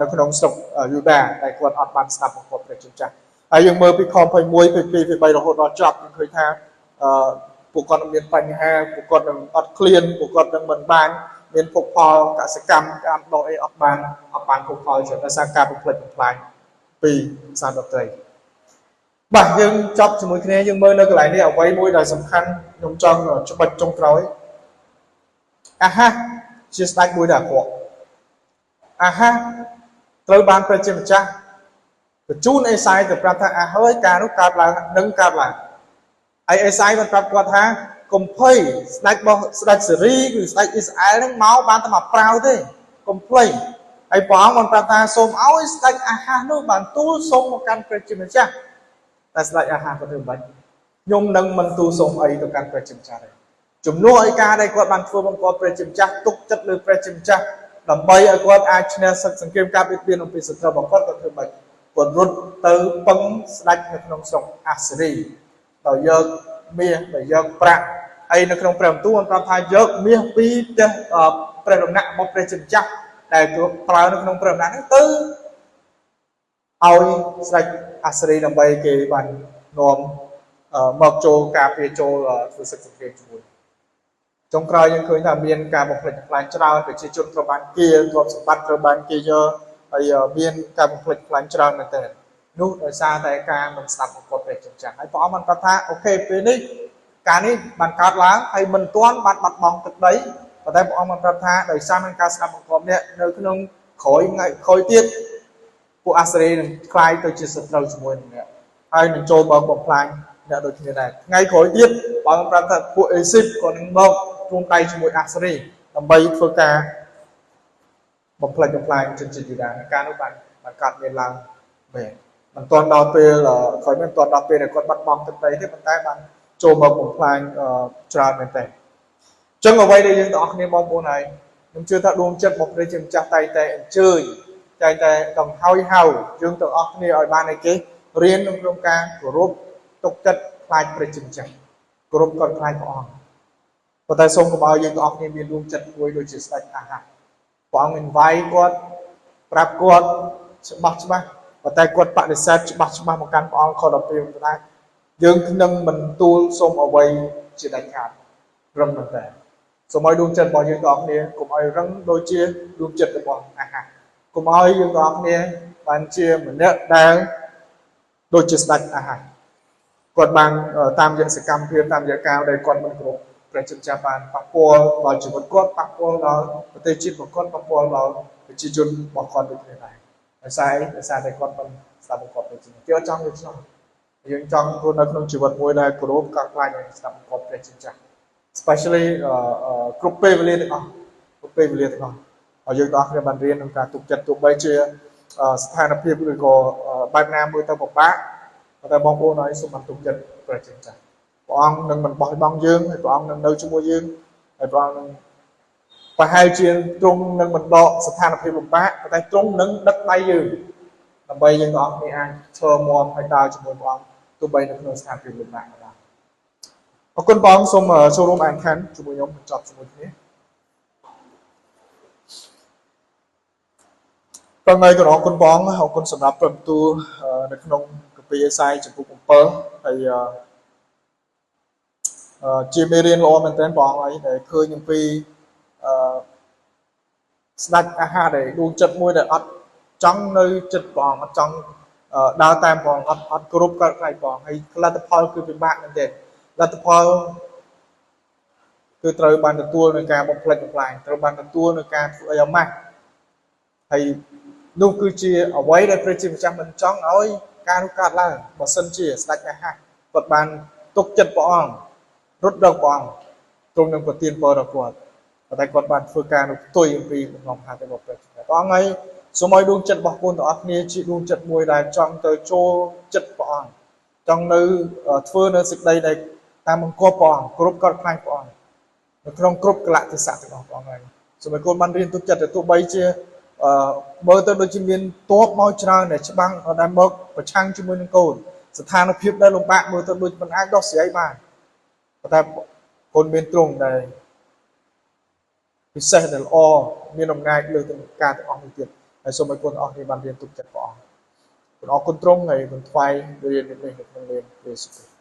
នៅក្នុងស្រុកយូដាដែលគាត់អត់បានស្ដាប់បង្គាប់ព្រះជាម្ចាស់ហើយយើងមើលពីខ21 22 23រហូតដល់ចប់យើងឃើញថាពួកគាត់នឹងមានបញ្ហាពួកគាត់នឹងអត់ឃ្លានពួកគាត់នឹងមិនបានមានភោគផលកសិកម្មតាមដកអីអត់បានភោគផលច្រើនដោយសារការបំផ្លិចបំផ្លាញពីសាសន៍ដទៃបាទយើងចប់ជាមួយគ្នាយើងមើលនៅកន្លែងនេះអ្វីមួយដែលសំខាន់ខ្ញុំចង់ច្បាច់ចុងក្រោយអាហាជាស្ដេចមួយដែលអាក្រក់អាហាត្រូវបានព្រះជាម្ចាស់បញ្ជូនអេសាយទៅប្រាប់ថាអាហើយការនោះកើតឡើងនឹងកើតឡើងហើយអេសាយបានប្រាប់គាត់ថាកុំភ័យស្ដេចរបស់ស្ដេចសេរីគឺស្ដេចអ៊ីស្រាអែលហ្នឹងមកបានតែមកប្រាវទេកុំភ្លេចហើយព្រះអង្គបានប្រាប់ថាសូមឲ្យស្ដេចអាហានោះបានទូលសូមមកកាន់ព្រះជាម្ចាស់តែស្ដេចអាហាគាត់ធ្វើមិនខ្ញុំនឹងមិនទូលសូមអីទៅកាន់ព្រះជាម្ចាស់ទេជំនួសឲ្យការដែលគាត់បានធ្វើបង្គាប់ព្រះជាម្ចាស់ទុកចិត្តលើព្រះជាម្ចាស់ដើម្បីឲ្យគាត់អាចឈ្នះសឹកសង្គ្រាមការបៀតបៀនអំពីសត្រូវរបស់គាត់គាត់ធ្វើបាច់គាត់រត់ទៅពឹងស្ដេចនៅក្នុងស្រុកអាសេរីដោយយកមាសដោយយកប្រាក់ហើយនៅក្នុងព្រះបន្ទូលបានប្រាប់ថាយកមាសពីផ្ទះព្រះដំណាក់របស់ព្រះជាម្ចាស់ដែលប្រើនៅក្នុងព្រះដំណាក់ហ្នឹងទៅឲ្យស្ដេចអាសេរីដើម្បីគេបាននាំមកចូលការពារចូលធ្វើសឹកសង្គ្រាមជាមួយចុងក្រោយយើងឃើញថាមានការបំផ្លិចបំផ្លាញច្រើនប្រជាជនត្រូវបានគេទ្រព្យសម្បត្តិត្រូវបានគេយកហើយមានការបំផ្លិចបំផ្លាញច្រើនមែនទែននោះដោយសារតែការមិនស្ដាប់បង្គាប់ព្រះជាម្ចាស់ហើយព្រះអង្គបានប្រាប់ថាអូខេពេលនេះការនេះបានកើតឡើងហើយមិនទាន់បានបាត់បង់ទឹកដីប៉ុន្តែព្រះអង្គបានប្រាប់ថាដោយសារមានការស្ដាប់បង្គាប់នេះនៅក្នុងក្រោយថ្ងៃក្រោយទៀតពួកអាសេរីនឹងក្លាយទៅជាសត្រូវជាមួយនឹងអ្នកហើយនឹងចូលមកបំផ្លាញអ្នកដូចគ្នាដែរថ្ងៃក្រោយទៀតព្រះអង្គប្រាប់ថាពួកអេស៊ីបក៏នឹងមករួមដៃជាមួយអាសេរីដើម្បីធ្វើការបំផ្លិចបំផ្លាញជនជាតិយូដាការនោះបានកើតមានឡើងមែនមិនទាន់ដល់ពេលក្រោយមិនទាន់ដល់ពេលដែលគាត់បាត់បង់ទឹកដីទេប៉ុន្តែបានចូលមកបំផ្លាញច្រើនមែនទែនអញ្ចឹងអ្វីដែលយើងទាំងអស់គ្នាបងប្អូនហើយខ្ញុំជឿថាដួងចិត្តរបស់ព្រះជាម្ចាស់តែងតែអញ្ជើញតែងតែដង្ហើយហៅយើងទាំងអស់គ្នាឲ្យបានឯគេរៀនក្នុងការគោរពទុកចិត្តខ្លាចព្រះជាម្ចាស់គោរពគាត់ខ្លាចព្រះអង្គប៉ុន្តែសូមកុំឲ្យយើងទាំងអស់គ្នាមានដួងចិត្តមួយដូចជាស្ដេចអាហាព្រះអង្គ invite គាត់ប្រាប់គាត់ច្បាស់ច្បាស់ប៉ុន្តែគាត់បដិសេធច្បាស់ច្បាស់មកកាន់ព្រះអង្គខ12ថាយើងនឹងមិនទូលសូមអ្វីជាដាច់ខាតរឹងមែនតើ សូមឲ្យដួងចិត្តរបស់យើងទាំងអស់គ្នាកុំឲ្យរឹងដូចជាដួងចិត្តរបស់អាហាកុំឲ្យយើងទាំងអស់គ្នាបានជាម្នាក់ដែលដូចជាស្ដេចអាហាគាត់បានតាមរយៈសកម្មភាពតាមរយៈការដែលគាត់មិនគោរពព្រះជាម្ចាស់បានប៉ះពាល់ដល់ជីវិតគាត់ប៉ះពាល់ដល់ប្រទេសជាតិរបស់គាត់ប៉ះពាល់ដល់ប្រជាជនរបស់គាត់ដូចគ្នាដែរដោយសារតែគាត់មិនស្ដាប់បង្គាប់ព្រះជាម្ចាស់គេអត់ចង់ដូច្នោះយើងចង់រស់នៅក្នុងជីវិតមួយដែលគោរពកោតខ្លាចនិងស្ដាប់បង្គាប់ព្រះជាម្ចាស់ especially គ្រប់ពេលវេលាទាំងអស់គ្រប់ពេលវេលាទាំងអស់ហើយយើងទាំងអស់គ្នាបានរៀនក្នុងការទុកចិត្តទោះបីជាស្ថានភាពឬក៏បែបណាមើលទៅពិបាកតែបងប្អូនឲ្យសូមបានទុកចិត្តព្រះជាម្ចាស់ព្រះអង្គនឹងមិនបោះបង់យើងហើយព្រះអង្គនឹងនៅជាមួយយើងហើយព្រះអង្គនឹងប្រហែលជាទ្រង់នឹងមិនដកស្ថានភាពលំបាកតែទ្រង់នឹងដឹកដៃយើងដើម្បីយើងទាំងអស់គ្នាអាចធ្វើមាំហើយដើរជាមួយព្រះអង្គទោះបីនៅក្នុងស្ថានភាពលំបាកក៏ដោយអរគុណព្រះអង្គសូមចូលរួមអានខានជាមួយខ្ញុំបញ្ចប់ជាមួយគ្នាព្រះអង្គក៏អរគុណព្រះអង្គអរគុណសម្រាប់ព្រះបន្ទូលនៅក្នុងគម្ពីរអេសាយចំពុក7ហើយជាមេរៀនល្អមែនទែនព្រះអង្គហើយដែលឃើញអំពីស្ដេចអាហារដែលដួងចិត្តមួយដែលអត់ចង់នៅចិត្តព្រះអង្គអត់ចង់ដើរតាមព្រះអង្គអត់គោរពកោតខ្លាចព្រះអង្គហើយលទ្ធផលគឺពិបាកមែនទែនលទ្ធផលគឺត្រូវបានទទួលនៅការបំផ្លិចបំផ្លាញត្រូវបានទទួលនៅការធ្វើឲ្យអាម៉ាស់ហើយនោះគឺជាអ្វីដែលព្រះជាម្ចាស់មិនចង់ឲ្យការនោះកើតឡើងបើសិនជាស្ដេចអាហារគាត់បានទុកចិត្តព្រះអង្គរត់ដល់ព្រះអង្គទ្រង់នឹងប្រទានពរដល់គាត់តែគាត់បានធ្វើការនោះផ្ទុយអំពីបំណងហារបស់ព្រះជាម្ចាស់ព្រះអង្គហើយសូមឲ្យដួងចិត្តរបស់កូនទាំងអស់គ្នាជាដួងចិត្តមួយដែលចង់ទៅចូលចិត្តព្រះអង្គចង់នៅធ្វើនៅសេចក្តីដែលតាមបង្គាប់ព្រះអង្គគ្រប់កោតខ្លាចព្រះអង្គនៅក្នុងគ្រប់កលៈទេសៈទាំងអស់ព្រះអង្គហើយសូមឲ្យកូនបានរៀនទុកចិត្តទៅទោះបីជាមើលទៅដូចជាមានទ័ពមកច្រើនដែលច្បាំងដែលមកប្រឆាំងជាមួយនឹងកូនស្ថានភាពដែលលំបាកមើលទៅដូចមិនអាចដោះស្រាយបានតែកូនមានទ្រង់ដែលពិសេសដែលល្អមានអំណាចលើទាំងការទាំងអស់នេះទៀតហើយសូមឲ្យកូនទាំងអស់គ្នាបានរៀនទុកចិត្តព្រះអង្គអរគុណទ្រង់ហើយគុណថ្វាយរៀននេះនៅក្នុងនាមព្រះយេស៊ូវគ្រីស្ទ